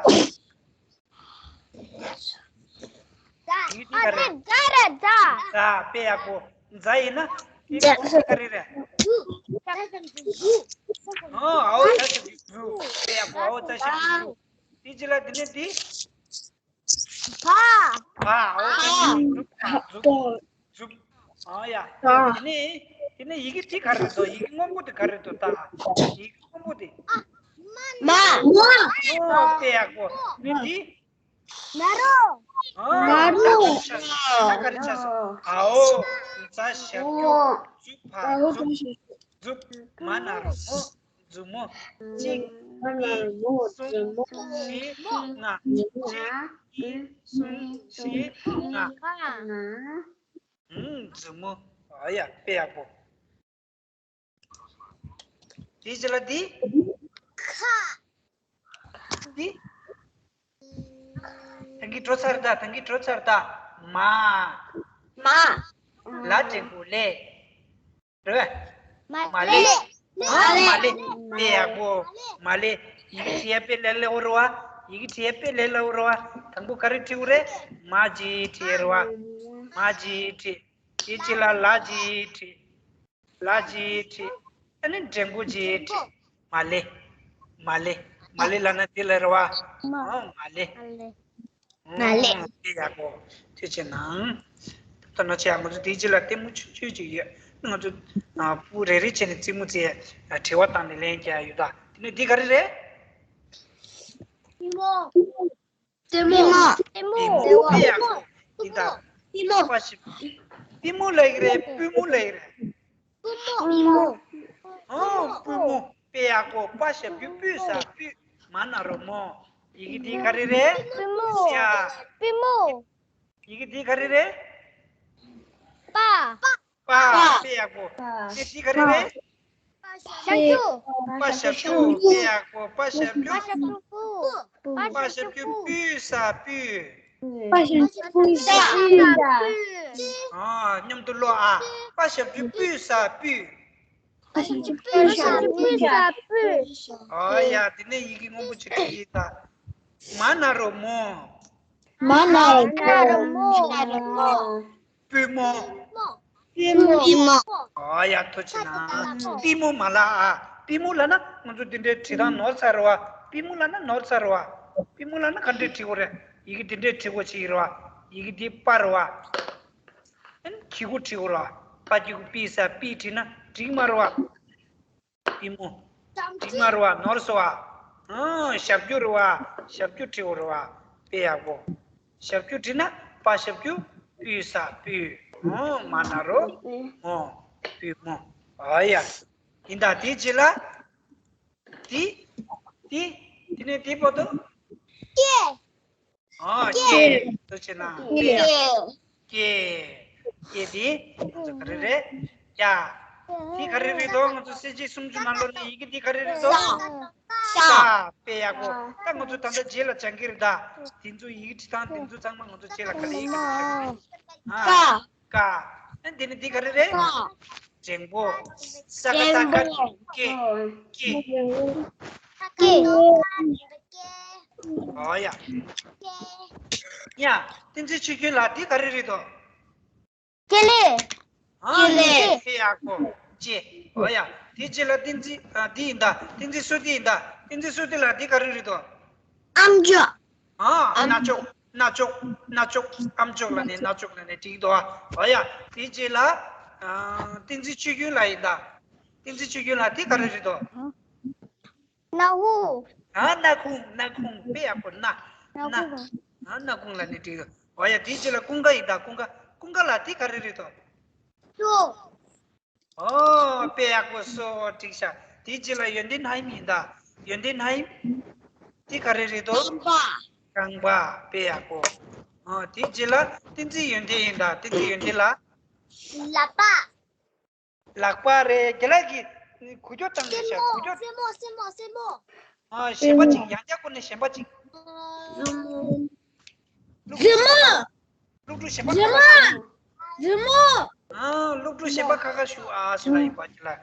ཡི་གེ་དེ་ག་རེ། ཨ། ད་ག་རེད་ད། ད་དཔེ་ཡག་པོ། ཛ་ཡིན་ན། ཡི་གེ་དེ་ག་རེ་རེད། ཨོ། ཨའོ་ཛ་ཞབས་ཀྱུ་ཛུ། དཔེ་ཡག་པོ། ཨའོ་ཛ་ཞབས་ཀྱུ་ཛུ། དེ་ཅི་ལ་དེ་ནས་དེ། བ། བ། ཨའོ་ཛ་ཞབས་ཀྱུ་ཛུ། ཛུ། ཛུ། ཨ་ཡ། དེ་ནས། དེ་ནས་ཡི་གེ་དེ་ག་རེ་འདུག་ཡི་གེ་སྔོན་པོ་དེ་ག་རེ་འདུག་ད། ཡི་གེ་སྔོན་པོ་དེ། མ། མ། ཨོ་དཔེ་ཡག་པོ། ནི་འདི། ན་རོ། ཨ། ན་རོ། ད་ག་རེ་ཆགས་སོང་། ད་ག་རེ་ཆགས་སོང་། ཨའོ། ཛ་ཞབས་ཀྱུ་ཨོ། ཛུ་བ་ཨའོ་ཛུབ། ཛ་ཞབས་ཀྱུ་ཛུ། མ་ན་རོ་མོ། མཛུབ་མོ། གཅིག་མ་ན་རོ་མོ། གཉིས། གསུམ། མཛུབ་མོ། བཞི། ལྔ། གཅིག་གཉིས། གསུམ། བཞི། ལྔ། ལྔ། ཨུམ། མཛུབ་མོ། ཨ་ཡ། དཔེ་ཡག་པོ། དེའི་རྗེས་ལ་འདི། ཁ། འདི། ད་གིན་འགྲོ་ཚར་ད། ད་གིན་འགྲོ་ཚར་ད། མ། མ། ལ་འགྲེང་བུ་ལེ། རེད་པས། མ་ལེ། མ་ལེ། ཨ། མ་ལེ། དཔེ་ཡག་པོ། མ་ལེ། ཡི་གེ་བྲིས་ཡ་དཔེ་ལས་སླ་པོ་རེད་པ། ཡི་གེ་བྲིས་ཡ་དཔེ་ལས་སླ་པོ་རེད་པ། དང་པོ་ག་རེ་བྲིས་དགོས་རེད། མ་གཅིག་བྲིས་རེད་པ། མ་གཅིག་བྲིས། དེའི་རྗེས་ལ་ལ་གཅིག་བྲིས། ལ་གཅིག་བྲིས། ཨ་ནི་འགྲེང་བུ་གཅིག་བྲིས། མ་ལེ། མ་ལེ། མ་ལེ་ལབ་ན་དེ་ལ་རེད་པ། མ། ཨོ། མ་ལེ། མ་ལེ། མ་ལེ། ཨོ། དེ་ཡག་པོ། ཐུགས་རྗེ་གནང་། ད་ནང་བཞིན་ང་ཚོ་དེའི་རྗེས་ལ་ལྟད་མོ་ཆུང་ཆུང་ཅིག་ཡོད། ང་ཚོ་ཨ་སྤུ་རེ་རེ་བྱས་ནས་རྩེད་མོ་རྩེ། ཨ། དྲི་བ་བཏང་ནས་ལན་རྒྱག་ཡ་ཡོད་ད། དེ་ནས་འདི་ག་རེ་རེད། རྩེད་མོ། རྩེད་མོ། རྩེད་མོ། རྩེད་མོ། དཔེ་ཡག་པོ། ཡིན་ད། རྩེད་མོ། པ་ཞིག་རྩེད་མོ་ལབ་ཀྱི་རེད། པུས་མོ་ལབ་ཀྱི་རེད། པུས་མོ། ཨོ། པུས་མོ། དཔེ་ཡག་པོ། པ་ཞབས་ཀྱུ་པུ། ས་པུས། མ་ན་རོ་མོ། ཡི་གེ་འདི་ག་རེ་རེད། པུས་མོ། ཡ། པུས་མོ། ཡི་གེ་འདི་ག་རེ་རེད། པ། པ། དཔེ་ཡག་པོ། པ། ཡི་གེ་འདི་ག་རེ་རེད། ཞབས་ཀྱུ། པ་ཞབས་ཀྱུ། དཔེ་ཡག་པོ། པ་ཞབས་ཀྱུ། པ་ཞབས་ཀྱུ་པུ། པ་ཞབས་ཀྱུ་པུ། ས་པུས། པ་ཞབས་ཀྱུ་པུ། ས། པུས། ཨ། མཉམ་དུ་ཀློག་ཨ། པ་ཞབས་ཀྱུ་པུ། ས་པུས། པ་ཞབས་ཀྱུ་པུ། ས་པུས། ཨ་ཡ། དེ་ནས་ཡི་གེ་སྔོན་པོ་ཅིག་བྲིས་ཡིན་ད། མ་ན་རོ་མོ། མ་ན་རོ་མོ། པུས་མོ། པུས་མོ། ཨ་ཡ། ཐུགས་རྗེ་གནང་། པུས་མོ་མ་ལབ་ཨ། པུས་མོ་ལབ་ན་ང་ཚོ་འདི་འདྲའི་བྲིས་སྟངས་ནོར་ཚར་རེད་པ། པུས་མོ་ལབ་ན་ནོར་ཚར་རེད་པ། པུས་མོ་ལབ་ན་ག་འདྲའི་བྲིས་དགོས་རེད། ཡི་གེ་འདི་འདྲའི་བྲིས་དགོས་ཅིག་རེད་པ། ཡི་གེ་འདི་པ་རེད་པ། ཨན། གི་གུ་བྲིས་དགོས་རེད་པ། པ་གི་གུ་པི། ས་པུས་བྲིས་ན་འགྲིག་མ་རེད་པ། པུས་མོ། འགྲིག་མ་རེད་པ། ནོར་སོང་པ། ཨང་། ཞབས་ཀྱུ་རེད་པ། ཞབས་ཀྱུ་བྲིས་དགོས་རེད་པ། དཔེ་ཡག་པོ། ཞབས་ཀྱུ་བྲིས་ན་པ་ཞབས་ཀྱུ་པུས། ས་པུས། ཨང་། མ་ན་རོ་མོ། པུས་མོ། ཨ་ཡ། ཡིན་ད། དེའི་རྗེས་ལ། དེ། དེ། དེ་ནས་དེ་བར་དུ། ཀྱེ། ཨ། སྐྱེ། ལྟོས་བྱས་ན་སྐྱེ། སྐྱེ། སྐྱེ་དེ་ང་ཚོ་ག་རེ་རེད། ཡ། དེ་ག་རེ་རེད་དོ། ང་ཚོ་གསལ་བྱེད་སུམ་ཅུ་ནང་ལོགས་ནས་ཡི་གེ་དེ་ག་རེ་རེད་དོ། ས། ས། དཔེ་ཡག་པོ། ད་ང་ཚོ་ད་ལྟ་རྗེས་ལ་སྦྱང་གི་རེད་ད། དེ་ཚོ་ཡི་གེ་བྲིས་སྟངས་དེ་ཚོ་ཚང་མ་ང་ཚོ་རྗེས་ལ་ག་ལེར་ཡི་གེ་བྲིས་སྦྱང་གི་རེད། ཨ། ཀ། ཀ། ཨ། འདི་ནི་འདི་ག་རེ་རེད། ཀ། འགྲེང་བུ། ས་ཀ་བཏགས་སྐ། སྐེ། སྐེ། སྐེ། ཨོ་ཡ། ཡ། བསྟན་འཛིན་ཆོས་སྐྱོང་ལགས་འདི་ག་རེ་རེད་དོ། སྐེ་ལས། ཨ། སྐེ་ལས། དཔེ་ཡག་པོ། ལྕེ། ཨོ་ཡ། དེ་རྗེས་ལ་བསྟན་འཛིན། ཨ། འདི་ཡིན་ད། བསྟན་འཛིན་བསོད་བདེ་ཡིན་ད། བསྟན་འཛིན་བསོད་བདེ་ལགས་འདི་ག་རེ་རེད་དོ། ཨམ་ཅོག་ཨ། ཨམ། རྣ་ཅོག་རྣ་ཅོག་རྣ་ཅོག་ཨམ་ཅོག་ལབ་ནས་རྣ་ཅོག་ལབ་ནས་བྲིས་འདུག་ཨ། ཨོ་ཡ། དེ་རྗེས་ལ། ཨ། བསྟན་འཛིན་ཆོས་སྐྱོང་ལགས་ཡིན་ད། བསྟན་འཛིན་ཆོས་སྐྱོང་ལགས་དེ་ག་རེ་རེད་དོ། སྣ་ཁུང་། ཨ། སྣ་ཁུང་། སྣ་ཁུང་། དཔེ་ཡག་པོ། སྣ། སྣ། ཨ། སྣ་ཁུང་ལབ་ནས་བྲིས་འདུག་ཨོ་ཡ། དེ་རྗེས་ལ་ཀུན་དགའ་ཡིན་ད། ཀུན་དགའ། ཀུན་དགའ་ལགས་དེ་ག་རེ་རེད་དོ། སོ། ཨོ། དཔེ་ཡག་པོ། སོ། འགྲིག་ཤག་དེའི་རྗེས་ལ་ཡོན་ཏན་ཧའེ་ཡིན་ད། ཡོན་ཏན་ཧའེ། དེ་ག་རེ་རེད་དོ། རྐང་པ། རྐང་པ། དཔེ་ཡག་པོ། ཨོ། དེའི་རྗེས་ལ་བསྟན་འཛིན་ཡོན་ཏན་ཡིན་ད། བསྟན་འཛིན་ཡོན་ཏན་ལགས། ལག་པ། ལག་པ་རེད། རྒན་ལགས་ཀྱིས་འགུལ་སྐྱོད་བཏང་གི་ཤག་འགུལ་སྐྱོད། སེན་མོ། སེན་མོ། སེན་མོ། ཨ། གཞན་པ་གཅིག་ཡང་བསྐྱར་བསྐོར་ནས་གཞན་པ་གཅིག་མཛུབ་མོ། མཛུབ་མོ། སློབ་ཕྲུག་གཞན་པ་ཁ་ཁ་ཞུ། མཛུབ་མོ། མཛུབ་མོ། ཨ། སློབ་ཕྲུག་གཞན་པ་ཁ་ཁ་ཞུ། ཨ། སུ་ལ་ཡིན་པ་ཅི་ལ། ཨ།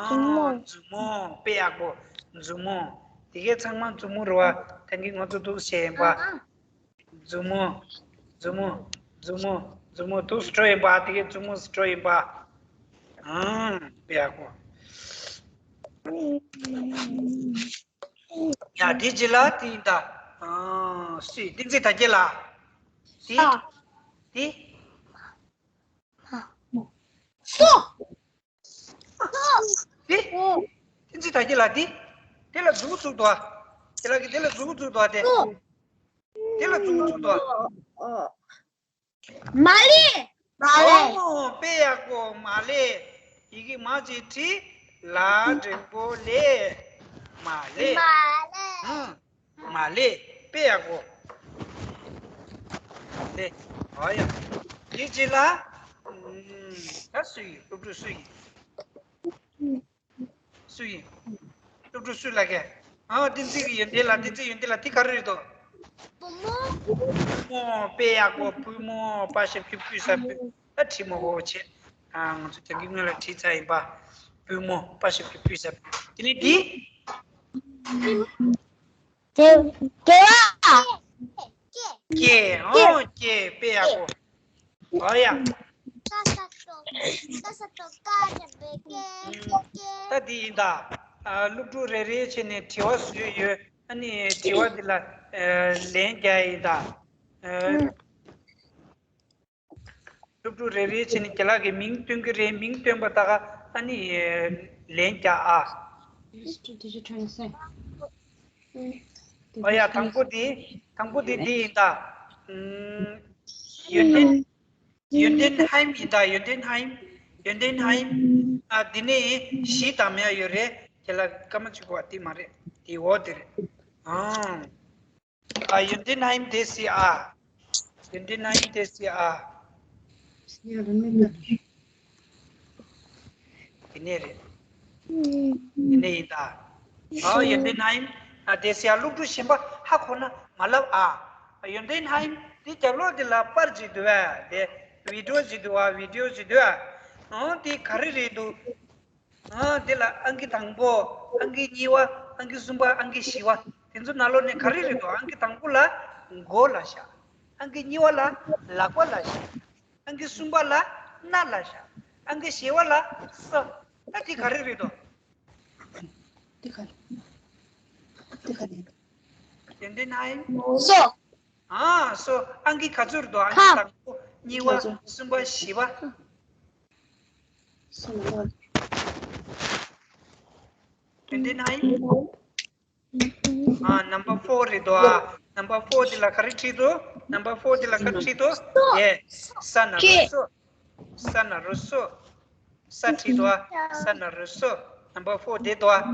མཛུབ་མོ། མཛུབ་མོ། དཔེ་ཡག་པོ། མཛུབ་མོ། དེ་གའི་ཚང་མ་མཛུབ་མོ་རེད་བ། ད་གིན་ང་ཚོ་འདུག་བྱས་ཡིན་པ། མཛུབ་མོ། མཛུབ་མོ། མཛུབ་མོ། མཛུབ་མོ། འདུག་སེ་འགྲོ་ཡིན་པ། དེ་གའི་མཛུབ་མོ་འདུག་སེ་འགྲོ་ཡིན་པ། ཨ། དཔེ་ཡག་པོ། ཡ། དེ་རྗེས་ལ་དེ་ཡིན་ད། ཨ། སུས། བསྟན་འཛིན་དར་རྒྱས་ལགས། དེ། ཨ། དེ། སོ། དེ། བསྟན་འཛིན་དར་རྒྱས་ལགས་དེ། དེ་ལ་མཛུབ་མོ་བཙུགས་འདུག་ཨ། དེ་ལ་གི་དེ་ལ་མཛུབ་མོ་བཙུགས་འདུག་ཨ། དེ། སོ། དེ་ལ་མཛུབ་མོ་བཙུགས་འདུག་ཨ། མ་ལེ། མ་ལེ། ཨོ། དཔེ་ཡག་པོ། མ་ལེ། ཡི་གེ་མ་ཅིག་བྲིས། ལ་འགྲེང་བུ་ལེ། མ་ལེ། མ་ལེ། ཨང་། མ་ལེ། དཔེ་ཡག་པོ། ལེ། ཨ་ཡ། དེ་རྗེས་ལ། ཨུམ། ད་སུ་ཡིན། སློབ་ཕྲུག་སུ་ཡིན། སུ་ཡིན། སློབ་ཕྲུག་སུ་ལ་གས། ཨ། བསྟན་འཛིན་གྱི་ཡོན་ཏན་ལགས། བསྟན་འཛིན་ཡོན་ཏན་ལགས། དེ་ག་རེ་རེད་དོ། པུས་མོ། པུས་མོ། དཔེ་ཡག་པོ། པུས་མོ། པ་ཞབས་ཀྱུ་པུས་ས་པུས། ད་བྲིས་མོ་འོ་བྱས། ཨ། ང་ཚོ་དེང་གི་སྔོན་ལ་བྲིས་ཚར་ཡིན་པ། པུས་མོ། པ་ཞབས་ཀྱུ་པུས་ས་པུས། དེ་ནས་འདི། དེ། དེ་བ། སྐེ། ཨོ། སྐེ། དཔེ་ཡག་པོ། ཨོ་ཡ། ཀ་ས་ཏོ། ཀ་ས་ཏོ་ཀ་ཞབས་ཀྱུ་ཀེ། ཀེ། ད་འདི་ཡིན་ད། ཨ། སློབ་ཕྲུག་རེ་རེ་བྱས་ནས་དྲི་བ་བཟོས་ཡོད། ཨ་ནི་དྲི་བ་འདི་ལ། ཨ། ལན་རྒྱག་ཡིན་ད། ཨ། སློབ་ཕྲུག་རེ་རེ་བྱས་ནས་རྒན་ལགས་ཀྱིས་མིང་སྟོན་གྱི་རེད། མིང་སྟོན་པ་ད་ག་ཨ་ནི་ལན་རྒྱག་ཨ། ཨོ་ཡ། དང་པོ་དེ། དང་པོ་དེ་འདི་ཡིན་ད། ཨུམ། ཡོན་ཏན། ཡོན་ཏན་ཧའེ་ཡིན་ད། ཡོན་ཏན་ཧའེ། ཡོན་ཏན་ཧའེ། ཨ། འདི་ནས་བཞི་དང་མ་ཡོད་རེད། དེ་ལ་སྐར་མ་གཅིག་པོ་དེ་མ་རེད། དེ་འོག་དེ་རེད། ཨང་། ཨ། ཡོན་ཏན་ཧའེ་དེ་སི་ཨ། ཡོན་ཏན་ཧའེ་དེ་སི་ཨ། དེ་ནས་རེད། དེ་ནས་ཡིན་ད། ཨ། ཡོན་ཏན་ཧའེ། ཨ། དེ་སི་ཨ། སློབ་ཕྲུག་གཞན་པ་ཧ་གོ་ན་མ་ལབ་ཨ། ཡོན་ཏན་ཧའེ་དེ་རྒྱབ་ལོགས་དེ་ལ་པར་ཅིག་འདུག་ཨ། དེ་བི་ཌི་ཡོ་ཅིག་འདུག་ཨ། བི་ཌི་ཡོ་ཅིག་འདུག་ཨ། ཨང་། དེ་ག་རེ་རེད་འདུག་ཨ། དེ་ལ་ཨང་ཀི་དང་པོ། ཨང་ཀི་གཉིས་པ། ཨང་ཀི་གསུམ་པ། ཨང་ཀི་བཞི་པ། དེ་ཚོ་ནང་ལོགས་ནས་ག་རེ་རེད་འདུག་ཨང་ཀི་དང་པོ་ལ་མགོ་ལབ་ཤག་ཨང་ཀི་གཉིས་པ་ལ་ལག་པ་ལབ་ཤག་ཨང་ཀི་གསུམ་པ་ལ་སྣ་ལབ་ཤག་ཨང་ཀི་བཞི་པ་ལ་ས། ད་དེ་ག་རེ་རེད་འདུག་དེ་ག་རེ། དེ་ག་རེ། ཡོན་ཏན་ཧའེ། སོ། ཨ། སོ། ཨང་ཀི་ག་ཚོད་རེད་འདུག་ཨང་ཀི་ཁ། དང་པོ། གཉིས་པ། ག་ཚོད། གསུམ་པ། བཞི་པ། སོ་ནམ་པར། ཡོན་ཏན་ཧའེ། ཨ། ནམ་པར་ཕོར་རེད་འདུག་ཨ། ནམ་པར་ཕོར་དེ་ལ་ག་རེ་བྲིས་འདུག་ནམ་པར་ཕོར་དེ་ལ་ག་རེ་བྲིས་འདུག་ཡེ། ས་ན་རོ་སོ། ས་ན་རོ་སོ། ས་བྲིས་འདུག་ཨ། ས་ན་རོ་སོ། ནམ་པར་ཕོར་དེ་འདུག་ཨ།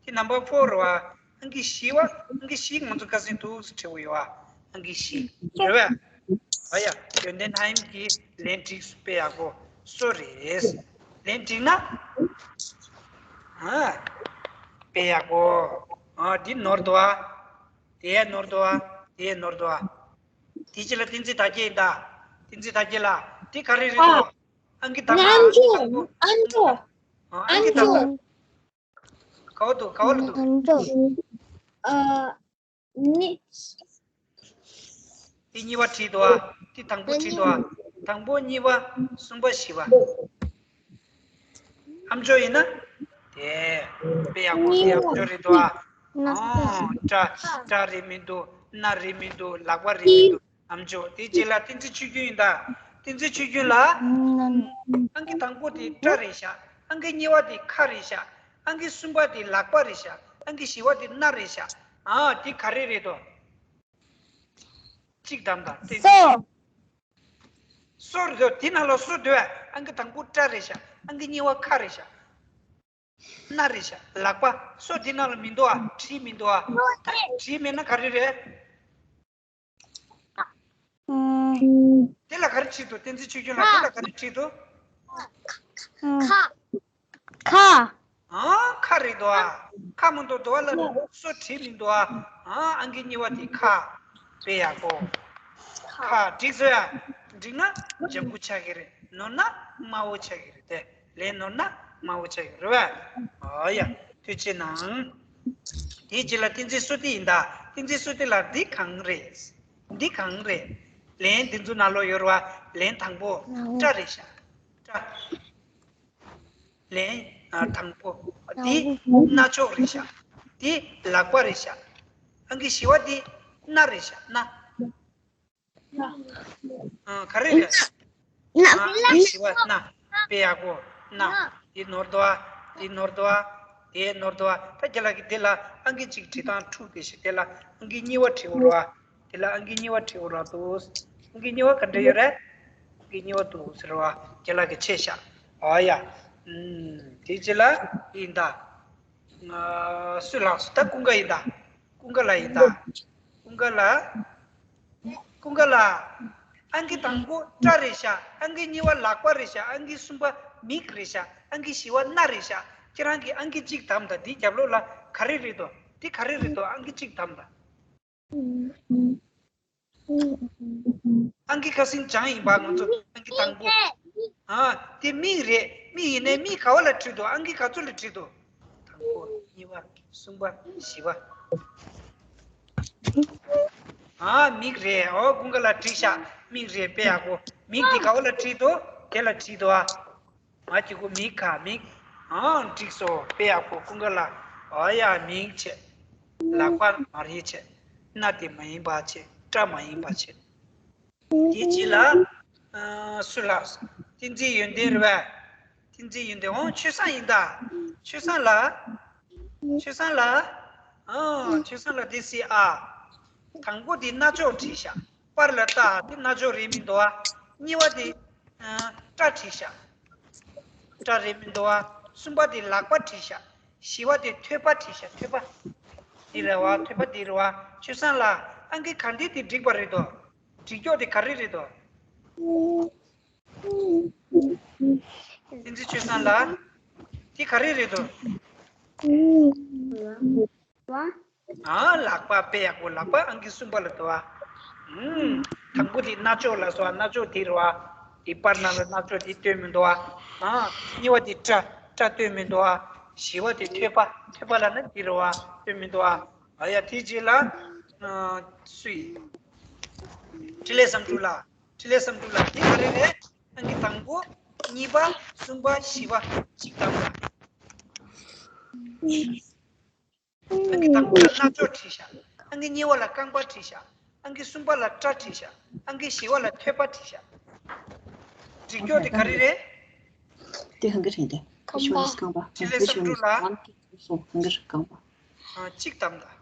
དེ་ནམ་པར་ཕོར་རེད་བ། ཨང་ཀི་བཞི་བ། ཨང་ཀི་བཞི་ང་ཚོ་ཁ་སང་འདུག་སེ་བྲིས་པ་ཡོད་བ། ཨང་ཀི་བཞི། རེད་བས། ཨ་ཡ། ཡོན་ཏན་ཧ་ཡིམ་གྱི་ལན་འགྲིག་དཔེ་ཡག་པོ་སོ་རེད། ལན་འགྲིག་ན། ཨ། དཔེ་ཡག་པོ། ཨ། འདི་ནོར་འདུག་ཨ། དེ་ནོར་འདུག་ཨ། དེ་ནོར་འདུག་ཨ། དེ་ཅི་ལ་བསྟན་འཛིན་དར་རྒྱས་ཡིན་ད། བསྟན་འཛིན་དར་རྒྱས་ལ། དེ་ག་རེ་རེད་འདུག་ཨང་ཀི་དང་པོ། ཨང་ཀི་དང་པོ། ཨ། ཨང་ཀི་དང་པོ། ག་བ་འདུག་ག་བ་ལ་འདུག་ཨ། ནི། དེ་གཉིས་པ་བྲིས་འདུག་ཨ། དེ་དང་པོ་བྲིས་འདུག་ཨ། དང་པོ། གཉིས་པ། གསུམ་པ། བཞི་པ། ཨམ་ཅོག་ཡིན་ན། དེ། དཔེ་ཡག་པོ་དེ་ཨམ་ཅོག་རེད་འདུག་ཨ། ཨོ། སྐྲ། སྐྲ་རེད་མི་འདུག་སྣ་རེད་མི་འདུག་ལག་པ་རེད་མི་འདུག་ཨམ་ཅོག་དེ་རྗེས་ལ་བསྟན་འཛིན་ཆོས་སྐྱོང་ཡིན་ད། བསྟན་འཛིན་ཆོས་སྐྱོང་ལ། ཨང་ཀི་དང་པོ་དེ་སྐྲ་རེད་ཤག་ཨང་ཀི་གཉིས་པ་དེ་ཁ་རེད་ཤག་ཨང་ཀི་གསུམ་པ་དེ་ལག་པ་རེད་ཤག་ཨང་ཀི་བཞི་པ་དེ་སྣ་རེད་ཤག་ཨ། དེ་ག་རེ་རེད་དོ། གཅིག་བདམས་དང་། སོ། སོ་རེད་དོ། དེ་ནང་ལ་སོ་འདུག་བས། ཨང་ཀི་དང་པོ་སྐྲ་རེད་ཤག་ཨང་ཀི་གཉིས་པ་ཁ་རེད་ཤག་སྣ་རེད་ཤག་ལག་པ། སོ་དེ་ནང་ལ་མི་འདུག་ཨ། བྲིས་མི་འདུག་ཨ། བྲིས་མེད་ན་ག་རེ་རེད། དེ་ལ་ག་རེ་བྲིས་འདུག་བསྟན་འཛིན་ཆོས་སྐྱོང་ལ་དེ་ལ་ག་རེ་བྲིས་འདུག་ཁ། ཁ། ཨང་། ཁ་རེད་འདུག་ཨ། ཁ་མི་འདུག་འདུག་ཨ་ལ་སོ་བྲིས་མི་འདུག་ཨ། ཨང་། ཨང་ཀི་གཉིས་པ་དེ་ཁ། དཔེ་ཡག་པོ། ཁ། འགྲིག་སོང་ཡ། འགྲིག་ན་ལྗང་གུ་ཆགས་ཀྱི་རེད། ནོར་ན་དམར་པོ་ཆགས་ཀྱི་རེད་དེ། ལན་ནོར་ན་དམར་པོ་ཆགས་ཀྱི་རེད་བས། ཨོ་ཡ། ཐུགས་རྗེ་གནང་། དེའི་རྗེས་ལ་བསྟན་འཛིན་བསོད་བདེ་ཡིན་ད། བསྟན་འཛིན་བསོད་བདེ་ལ་འདི་གང་རེད། འདི་གང་རེད། ལན་འདི་ཚོ་ནང་ལོགས་ཡོད་རེད་བ། ལན་དང་པོ་སྐྲ་རེད་ཤག་སྐྲ། ལན། ཨ། དང་པོ། འདི་རྣ་ཅོག་རེད་ཤག་འདི་ལག་པ་རེད་ཤག་ཨང་ཀི་བཞི་པ་འདི་སྣ་རེད་ཤག་སྣ། ཨ། ག་རེ་རེད། སྣ། ཨ། ཨང་ཀི་བཞི་པ་སྣ། དཔེ་ཡག་པོ། སྣ། འདི་ནོར་འདུག་ཨ། འདི་ནོར་འདུག་ཨ། དེ་ནོར་འདུག་ཨ། ད་རྒན་ལགས་ཀྱིས་འདི་ལ་ཨང་ཀི་གཅིག་བྲིས་སྟངས་འཁྲུག་དེ་ཞིག་དེ་ལ་ཨང་ཀི་གཉིས་པ་བྲིས་འོ་ར། དེ་ལ་ཨང་ཀི་གཉིས་པ་བྲིས་འོ་ར་འདུག་ཨང་ཀི་གཉིས་པ་ག་འདྲ་ཡོད་རེད། ཨང་ཀི་གཉིས་པ་འདུག་ཟེར་བ། རྒན་ལགས་ཀྱིས་ཆེ་ཤག་ཨོ་ཡ། ཨུམ། དེ་རྗེས་ལ་ཡིན་ད། ང་། སུ་ལགས་སུ། ད་ཀུན་དགའ་ཡིན་ད། ཀུན་དགའ་ལ་ཡིན་ད། ཀུན་དགའ་ལ། ཀུན་དགའ་ལ། ཨང་ཀི་དང་པོ་སྐྲ་རེད་ཤག་ཨང་ཀི་གཉིས་པ་ལག་པ་རེད་ཤག་ཨང་ཀི་གསུམ་པ་མིག་རེད་ཤག་ཨང་ཀི་བཞི་པ་སྣ་རེད་ཤག་ཁྱེད་རང་གིས་ཨང་ཀི་གཅིག་བདམས་དང་། འདིའི་རྒྱབ་ལོགས་ལ་ག་རེ་རེད་དོ། འདི་ག་རེ་རེད་དོ། ཨང་ཀི་གཅིག་བདམས་དང་། ཨང་ཀི་ཁ་སང་སྦྱངས་ཡིན་པ། ང་ཚོ་ཨང་ཀི་དང་པོ། ཨ། དེ་མིག་རེད། མིག་ཡིན་ནའི་མིག་ག་བ་ལ་བྲིས་འདུག་ཨང་ཀི་ག་ཚོད་ལ་བྲིས་འདུག་དང་པོ། གཉིས་པ། གསུམ་པ། བཞི་པ། ཨ། མིག་རེད། ཨོ། ཀུན་དགའ་ལ་འགྲིག་ཤག་མིག་རེད། དཔེ་ཡག་པོ། མིག་འདི་ག་བ་ལ་བྲིས་འདུག་དེ་ལ་བྲིས་འདུག་ཨ། མ་གཅིག་པུ་མིག་ག་མིག་ཨང་། འགྲིག་སོང་། དཔེ་ཡག་པོ། ཀུན་དགའ་ལ། ཨོ་ཡ། མིག་བྱས། ལག་པ་མ་རེད་བྱས། སྣ་དེ་མ་ཡིན་པ་བྱས། སྐྲ་མ་ཡིན་པ་བྱས། དེའི་རྗེས་ལ། ཨ། སུ་ལགས། བསྟན་འཛིན་ཡོན་ཏན་རེད་པས། བསྟན་འཛིན་ཡོན་ཏན། འོང་། ཆོས་བཟང་ཡིན་ད། ཆོས་བཟང་ལ། ཆོས་བཟང་ལ། ཨ། ཆོས་བཟང་ལ་འདི་སི་ཨ། དང་པོ་འདི་རྣ་ཅོག་བྲིས་ཤག་པར་ལ་ལྟ། འདི་རྣ་ཅོག་རེད་མི་འདུག་ཨ། གཉིས་པ་འདི། ཨ། སྐྲ་བྲིས་ཤག་སྐྲ་རེད་མི་འདུག་ཨ། གསུམ་པ་འདི་ལག་པ་བྲིས་ཤག་བཞི་པ་འདི་ཐོད་པ་བྲིས་ཤག་ཐོད་པ། འདི་རེད་བ། ཐོད་པ་འདི་རེད་བ། ཆོས་བཟང་ལ། ཨང་ཀི་ག་འདི་འདི་འགྲིག་པ་རེད་དོ། འགྲིག་ཀྱོག་དེ་ག་རེ་རེད་དོ། བསྟན་འཛིན་ཆོས་བཟང་ལགས། དེ་ག་རེ་རེད་དོ། ཨ། ལག་པ། དཔེ་ཡག་པོ། ལག་པ་ཨང་ཀི་གསུམ་པ་ལ་འདུག་ཨ། ཨུམ། དང་པོ་དེ་རྣ་ཅོག་ལ་སོ། རྣ་ཅོག་དེ་རེད་བ། དེ་པར་ནང་ལ་རྣ་ཅོག་དེ་སྟོན་མི་འདུག་ཨ། ཨ། གཉིས་པ་དེ་སྐྲ། སྐྲ་སྟོན་མི་འདུག་ཨ། བཞི་པ་དེ་ཐོད་པ། ཐོད་པ་ལ་ནི་དེ་རེད་བ། སྟོན་མི་འདུག་ཨ། ཨ་ཡ། དེ་རྗེས་ལ། ཨ། སུ་ཡིན། འཕྲིན་ལས་བསམ་གྲུབ་ལགས། འཕྲིན་ལས་བསམ་གྲུབ་ལགས། འདི་ག་རེ་རེད། ཨང་ཀི་དང་པོ། གཉིས་པ། གསུམ་པ། བཞི་པ། གཅིག་བདམས་དང་། ཨང་ཀི་དང་པོ་ལ་རྣ་ཅོག་བྲིས་ཤག་ཨང་ཀི་གཉིས་པ་ལ་རྐང་པ་བྲིས་ཤག་ཨང་ཀི་གསུམ་པ་ལ་སྐྲ་བྲིས་ཤག་ཨང་ཀི་བཞི་པ་ལ་ཐོད་པ་བྲིས་ཤག་འགྲིག་ཀྱོག་དེ་ག་རེ་རེད། དེ་ཧང་གི་རེད་དེ། རྐང་པ། འཕྲིན་ལས་བསམ་གྲུབ་ལགས། ཧང་གི་རེད། རྐང་པ། ཨ། གཅིག་བདམས་དང་།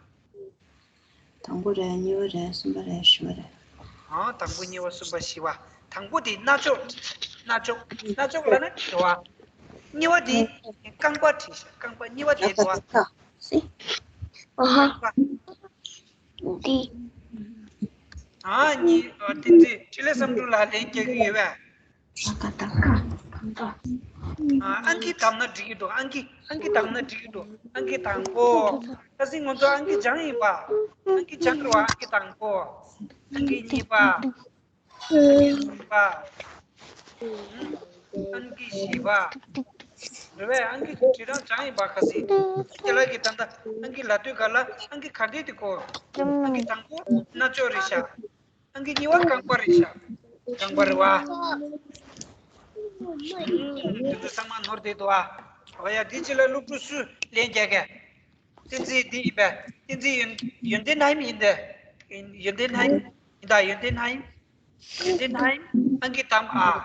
དང་པོ་རེད། གཉིས་པ་རེད། གསུམ་པ་རེད། བཞི་པ་རེད། ཨང་། དང་པོ། གཉིས་པ། གསུམ་པ། བཞི་པ། དང་པོ་དེ་རྣ་ཅོག་རྣ་ཅོག་རྣ་ཅོག་ལ་ནི་འགྲོ་བ། གཉིས་པ་དེ་རྐང་པ་བྲིས་ཤག་རྐང་པ། གཉིས་པ་དེ་འགྲོ་བ། ཨ་ཧ། རྐང་པ། འདི། ཨ་གཉིས། ཨ་བསྟན་འཛིན་འཕྲིན་ལས་བསམ་གྲུབ་ལགས་ལན་རྒྱག་གི་ཡོད་པས། ཨ་ཨང་ཀི་བདམས་ན་འགྲིག་གི་འདུག་ཨང་ཀི་ཨང་ཀི་བདམས་ན་འགྲིག་གི་འདུག་ཨང་ཀི་དང་པོ། ཁ་སང་ང་ཚོ་ཨང་ཀི་སྦྱངས་ཡིན་པ། ཨང་ཀི་སྦྱངས་རེད་པ། ཨང་ཀི་དང་པོ། ཨང་ཀི་གཉིས་པ། ཨང་ཀི་གསུམ་པ། ཨང་ཀི་བཞི་པ། རེད་པས། ཨང་ཀི་བྲིས་རང་སྦྱངས་ཡིན་པ་ཁ་སང་། ཁྱེད་ལ་གི་ད་ལྟ་ཨང་ཀི་ལབ་དུས་ག་ལ་ཨང་ཀི་ག་འདྲས་དེ་གོ། ཨང་ཀི་དང་པོ་རྣ་ཅོག་རེད་ཤག་ཨང་ཀི་གཉིས་པ་རྐང་པ་རེད་ཤག་རྐང་པ་རེད་པ། ཨུམ། དེ་ཚོ་ཚང་མ་ནོར་བསྡད་འདུག་ཨ། འོ་ཡ། དེ་ཅི་ལ་སློབ་ཕྲུག་སུས་ལན་རྒྱག་གས། བསྟན་འཛིན་འདི་ཡིན་པས། བསྟན་འཛིན་ཡོན་ཡོན་ཏན་ཧའེ་ཡིན་ཏེ། ཡོན་ཏན་ཧའེ་ཡིན་ད། ཡོན་ཏན་ཧའེ་ཡོན་ཏན་ཧའེ་ཨང་ཀི་བདམས་ཨ།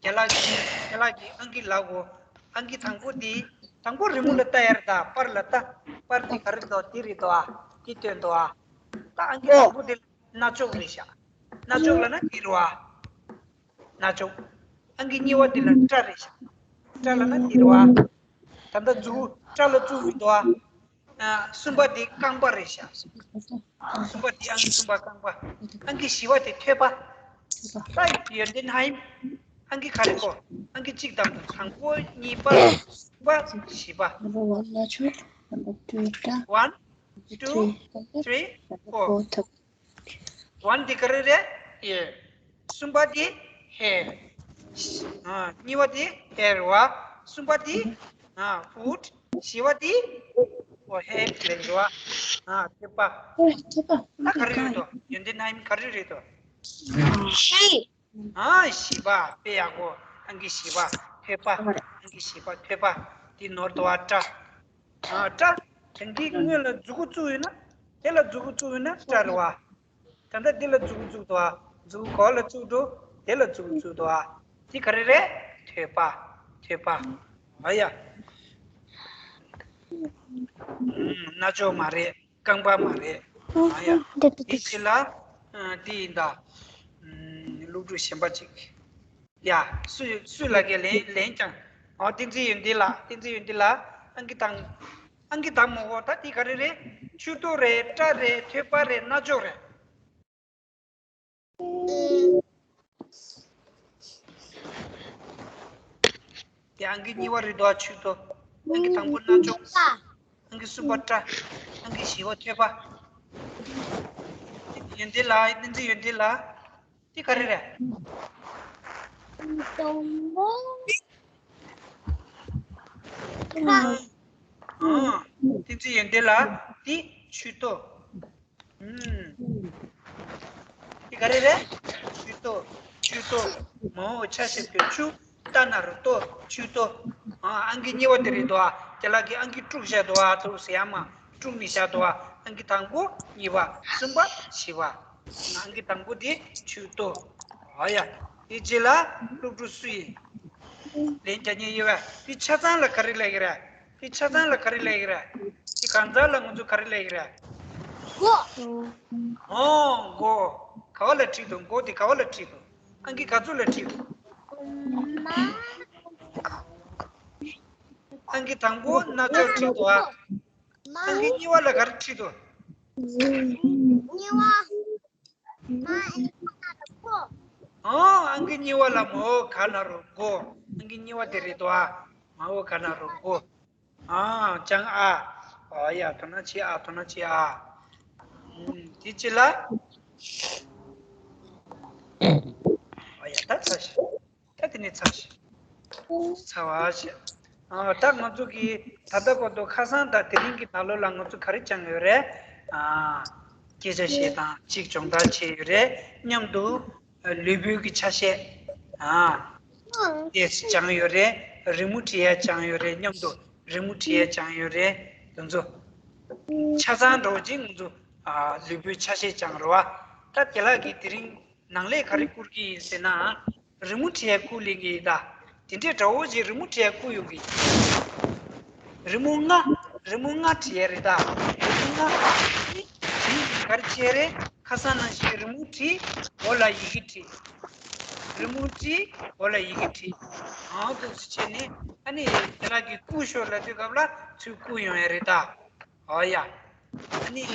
རྒན་ལགས་ཀྱིས་རྒན་ལགས་ཀྱིས་ཨང་ཀི་ལབ་གོ། ཨང་ཀི་དང་པོ་འདི། དང་པོ་རི་མོ་ལ་ལྟ་ཡ་རེད་ད། པར་ལ་ལྟ། པར་འདི་ག་རེ་འདུག་འདི་རེད་འདུག་ཨ། འདི་སྟོན་འདུག་ཨ། ད་ཨང་ཀི་དང་པོ་འདི། རྣ་ཅོག་རེད་ཤག་རྣ་ཅོག་ལབ་ན་འདི་རེད་པ། རྣ་ཅོག་ཨང་ཀི་གཉིས་པ་འདི་ལ་སྐྲ་རེད་ཤག་སྐྲ་ལབ་ན་འདི་རེད་པ། ད་ལྟ་མཛུབ་གུ་སྐྲ་ལ་བཙུགས་མི་འདུག་ཨ། ཨ། གསུམ་པ་འདི་རྐང་པ་རེད་ཤག་གསུམ་པ་འདི་ཨང་ཀི་གསུམ་པ་རྐང་པ། ཨང་ཀི་བཞི་པ་དེ་ཐོད་པ། ད་ཡོན་ཏན་ཧའེ་ཨང་ཀི་ག་རེ་གོ། ཨང་ཀི་གཅིག་དང་དང་པོ་གཉིས་པ་གསུམ་པ་བཞི་པ། Number one རྣ་ཅོག Number two སྐྲ། One, two, three, four. One འདི་ག་རེ་རེད། ear. གསུམ་པ་འདི་hair. ཨ། གཉིས་པ་འདི་hair རེད་པ། གསུམ་པ་འདི་ཨ་foot. བཞི་པ་འདི་ཨོ་hand ལབ་རེད་པ། ཨ་ཐོད་པ། ཨོ་ཐོད་པ། ད་ག་རེ་རེད་དོ། ཡོན་ཏན་ཧའེ་ག་རེ་རེད་དོ། Hand. ཨ་བཞི་པ། དཔེ་ཡག་པོ། ཨང་ཀི་བཞི་པ་ཐོད་པ། ཨང་ཀི་བཞི་པ་ཐོད་པ། འདི་ནོར་འདུག་པ། སྐྲ། ཨ་སྐྲ། དེ་འདི་སྔོན་ལ་མཛུབ་གུ་བཙུགས་ཡོད་ན། དེ་ལ་མཛུབ་གུ་བཙུགས་ཡོད་ན་སྐྲ་རེད་པ། ད་ལྟ་འདི་ལ་མཛུབ་གུ་བཙུགས་འདུག་པ། མཛུབ་གུ་ག་པ་ལ་བཙུགས་འདུག་དེ་ལ་མཛུབ་གུ་བཙུགས་འདུག་པ། འདི་ག་རེ་རེད། ཐོད་པ། ཐོད་པ། ཨ་ཡ། ཨུམ། རྣ་ཅོག་མ་རེད། རྐང་པ་མ་རེད། ཨ་ཡ། འདི་འདི་འདི་ཕྱི་ལ། ཨ་འདི་ཡིན་ད། ཨུམ། སློབ་ཕྲུག་གཞན་པ་ཅིག་ཡ། སུས་སུས་ལབ་ཀྱི་ལན་ལན་ཀྱང་། ཨོ་བསྟན་འཛིན་ཡོན་ཏན་ལགས། བསྟན་འཛིན་ཡོན་ཏན་ལགས། ཨང་ཀི་དང་། ཨང་ཀི་དང་མོ་གོ། ད་འདི་ག་རེ་རེད། མཆུ་ཏོ་རེད། སྐྲ་རེད། ཐོད་པ་རེད། རྣ་ཅོག་རེད། དེ་ཨང་ཀི་གཉིས་པ་རེད་དོ། མཆུ་ཏོ། ཨང་ཀི་དང་པོ་རྣ་ཅོག་ཨང་ཀི་གསུམ་པ་སྐྲ། ཨང་ཀི་བཞི་པ་ཐོད་པ། ཡོན་ཏན་ལགས། བསྟན་འཛིན་ཡོན་ཏན་ལགས། འདི་ག་རེ་རེད། ཨང་། བསྟན་འཛིན་ཡོན་ཏན་ལགས། འདི་མཆུ་ཏོ། ཨུམ། འདི་ག་རེ་རེད། མཆུ་ཏོ། མཆུ་ཏོ། མ་འོག་ཆ་ཤས་ཀྱི་མཆུ། ཏ་ན་རོ་ཏོ། མཆུ་ཏོ། ཨ་ཨང་ཀི་གཉིས་པ་དེ་རེད་དོ། ཨ་རྒན་ལགས་ཀྱིས་ཨང་ཀི་དཀྲུགས་བཞག་འདུག་ཨ། ཐུགས་ཟེར་ཡ་མ་དཀྲུགས་ནས་བཞག་འདུག་ཨ། ཨང་ཀི་དང་པོ་གཉིས་པ་གསུམ་པ་བཞི་པ། ཨང་ཀི་དང་པོ་དེ་མཆུ་ཏོ། ཨ་ཡ། དེ་རྗེས་ལ་སློབ་ཕྲུག་སུ་ཡིན། ལན་རྒྱག་མཁན་ཡོད་པས། དེ་ཆ་ཚང་ལ་ག་རེ་ལབ་ཀྱི་རེད། དེ་ཆ་ཚང་ལ་ག་རེ་ལབ་ཀྱི་རེད། དེ་གང་ཟག་ལ་ང་ཚོ་ག་རེ་ལབ་ཀྱི་རེད། མགོ། ཨོ་མགོ། ག་པ་ལ་བྲིས་འདུག་མགོ་དེ་ག་པ་ལ་བྲིས་འདུག་ཨང་ཀི་ག་ཚོད་ལ་བྲིས་འདུག་ཨང་ཀི་དང་པོ་རྣ་ཅོག་བྲིས་འདུག་ཨ། ཨང་ཀི་གཉིས་པ་ལ་ག་རེ་བྲིས་འདུག་གཉིས་པ། ཨང་ཀི་གཉིས་པ་ལ་མ་འོག་ག་ན་རོ་མགོ། ཨང་ཀི་གཉིས་པ་དེ་རེད་དོ་ཨ། མ་འོག་ག་ན་རོ་མགོ། ཨ་ཅང་ཨ། ཨ་ཡ། དོ་སྣང་བྱེད་ཨ། དོ་སྣང་བྱེད་ཨ། ཨུམ། དེ་ཅི་ལ། ཨ་ཡ། ད་ཚར་ཤག་ད་དེ་ནས་ཚར་ཤག་ཚར་བ་ཤག་ཨ་ད་ང་ཚོ་གི་ད་ལྟ་བར་དུ་ཁ་སང་དང་དེ་རིང་གི་ནང་ལོགས་ལ་ང་ཚོ་ག་རེ་སྦྱངས་ཡོད་རེད། ཨ་སྐད་ཆ་བཤད་སྟངས་གཅིག་སྦྱོང་བརྡར་བྱས་ཡོད་རེད། མཉམ་དུ་ལུས་པོའི་གི་ཆ་ཤས། ཨ་དེ་སྦྱངས་ཡོད་རེད། རི་མོ་བྲིས་ཡ་སྦྱངས་ཡོད་རེད། མཉམ་དུ་རི་མོ་བྲིས་ཡ་སྦྱངས་ཡོད་རེད། དེ་ཚོ་ཆ་ཚང་འགྲོ་གཅིག་ང་ཚོ་ཨ་ལུས་པོའི་ཆ་ཤས་སྦྱངས་རེད་བ། ད་དེ་ལ་གི་དེ་རིང་ནང་ལས་ག་རེ་བསྐུར་གི་ཡིན་ཟེར་ན། རི་མོ་བྲིས་ཡ་བསྐུར་ལེན་གི་ཡིན་ད། དེ་འདྲའི་འདྲ་བོ་ཞིག་རི་མོ་བྲིས་ཡ་བསྐུར་ཡོང་གི་ཡིན། རི་མོ་ལྔ། རི་མོ་ལྔ་བྲིས་ཡ་རེད་ད། རི་མོ་ལྔ་བྲིས། ག་རེ་བྱས་རེད། ཁ་སང་ནང་བཞིན་རི་མོ་བྲིས། འོག་ལ་ཡི་གེ་བྲིས། རི་མོ་བྲིས། འོག་ལ་ཡི་གེ་བྲིས། ཨང་འདུག་སེ་བྱས་ནས་ཨ་ནི་དེ་ལ་གི་བསྐུར་ཤོག་ལབ་དུས་སྐབས་ལ་ཚུར་བསྐུར་ཡོང་ཡ་རེད་ད། ཨོ་ཡ། ཨ་ནི།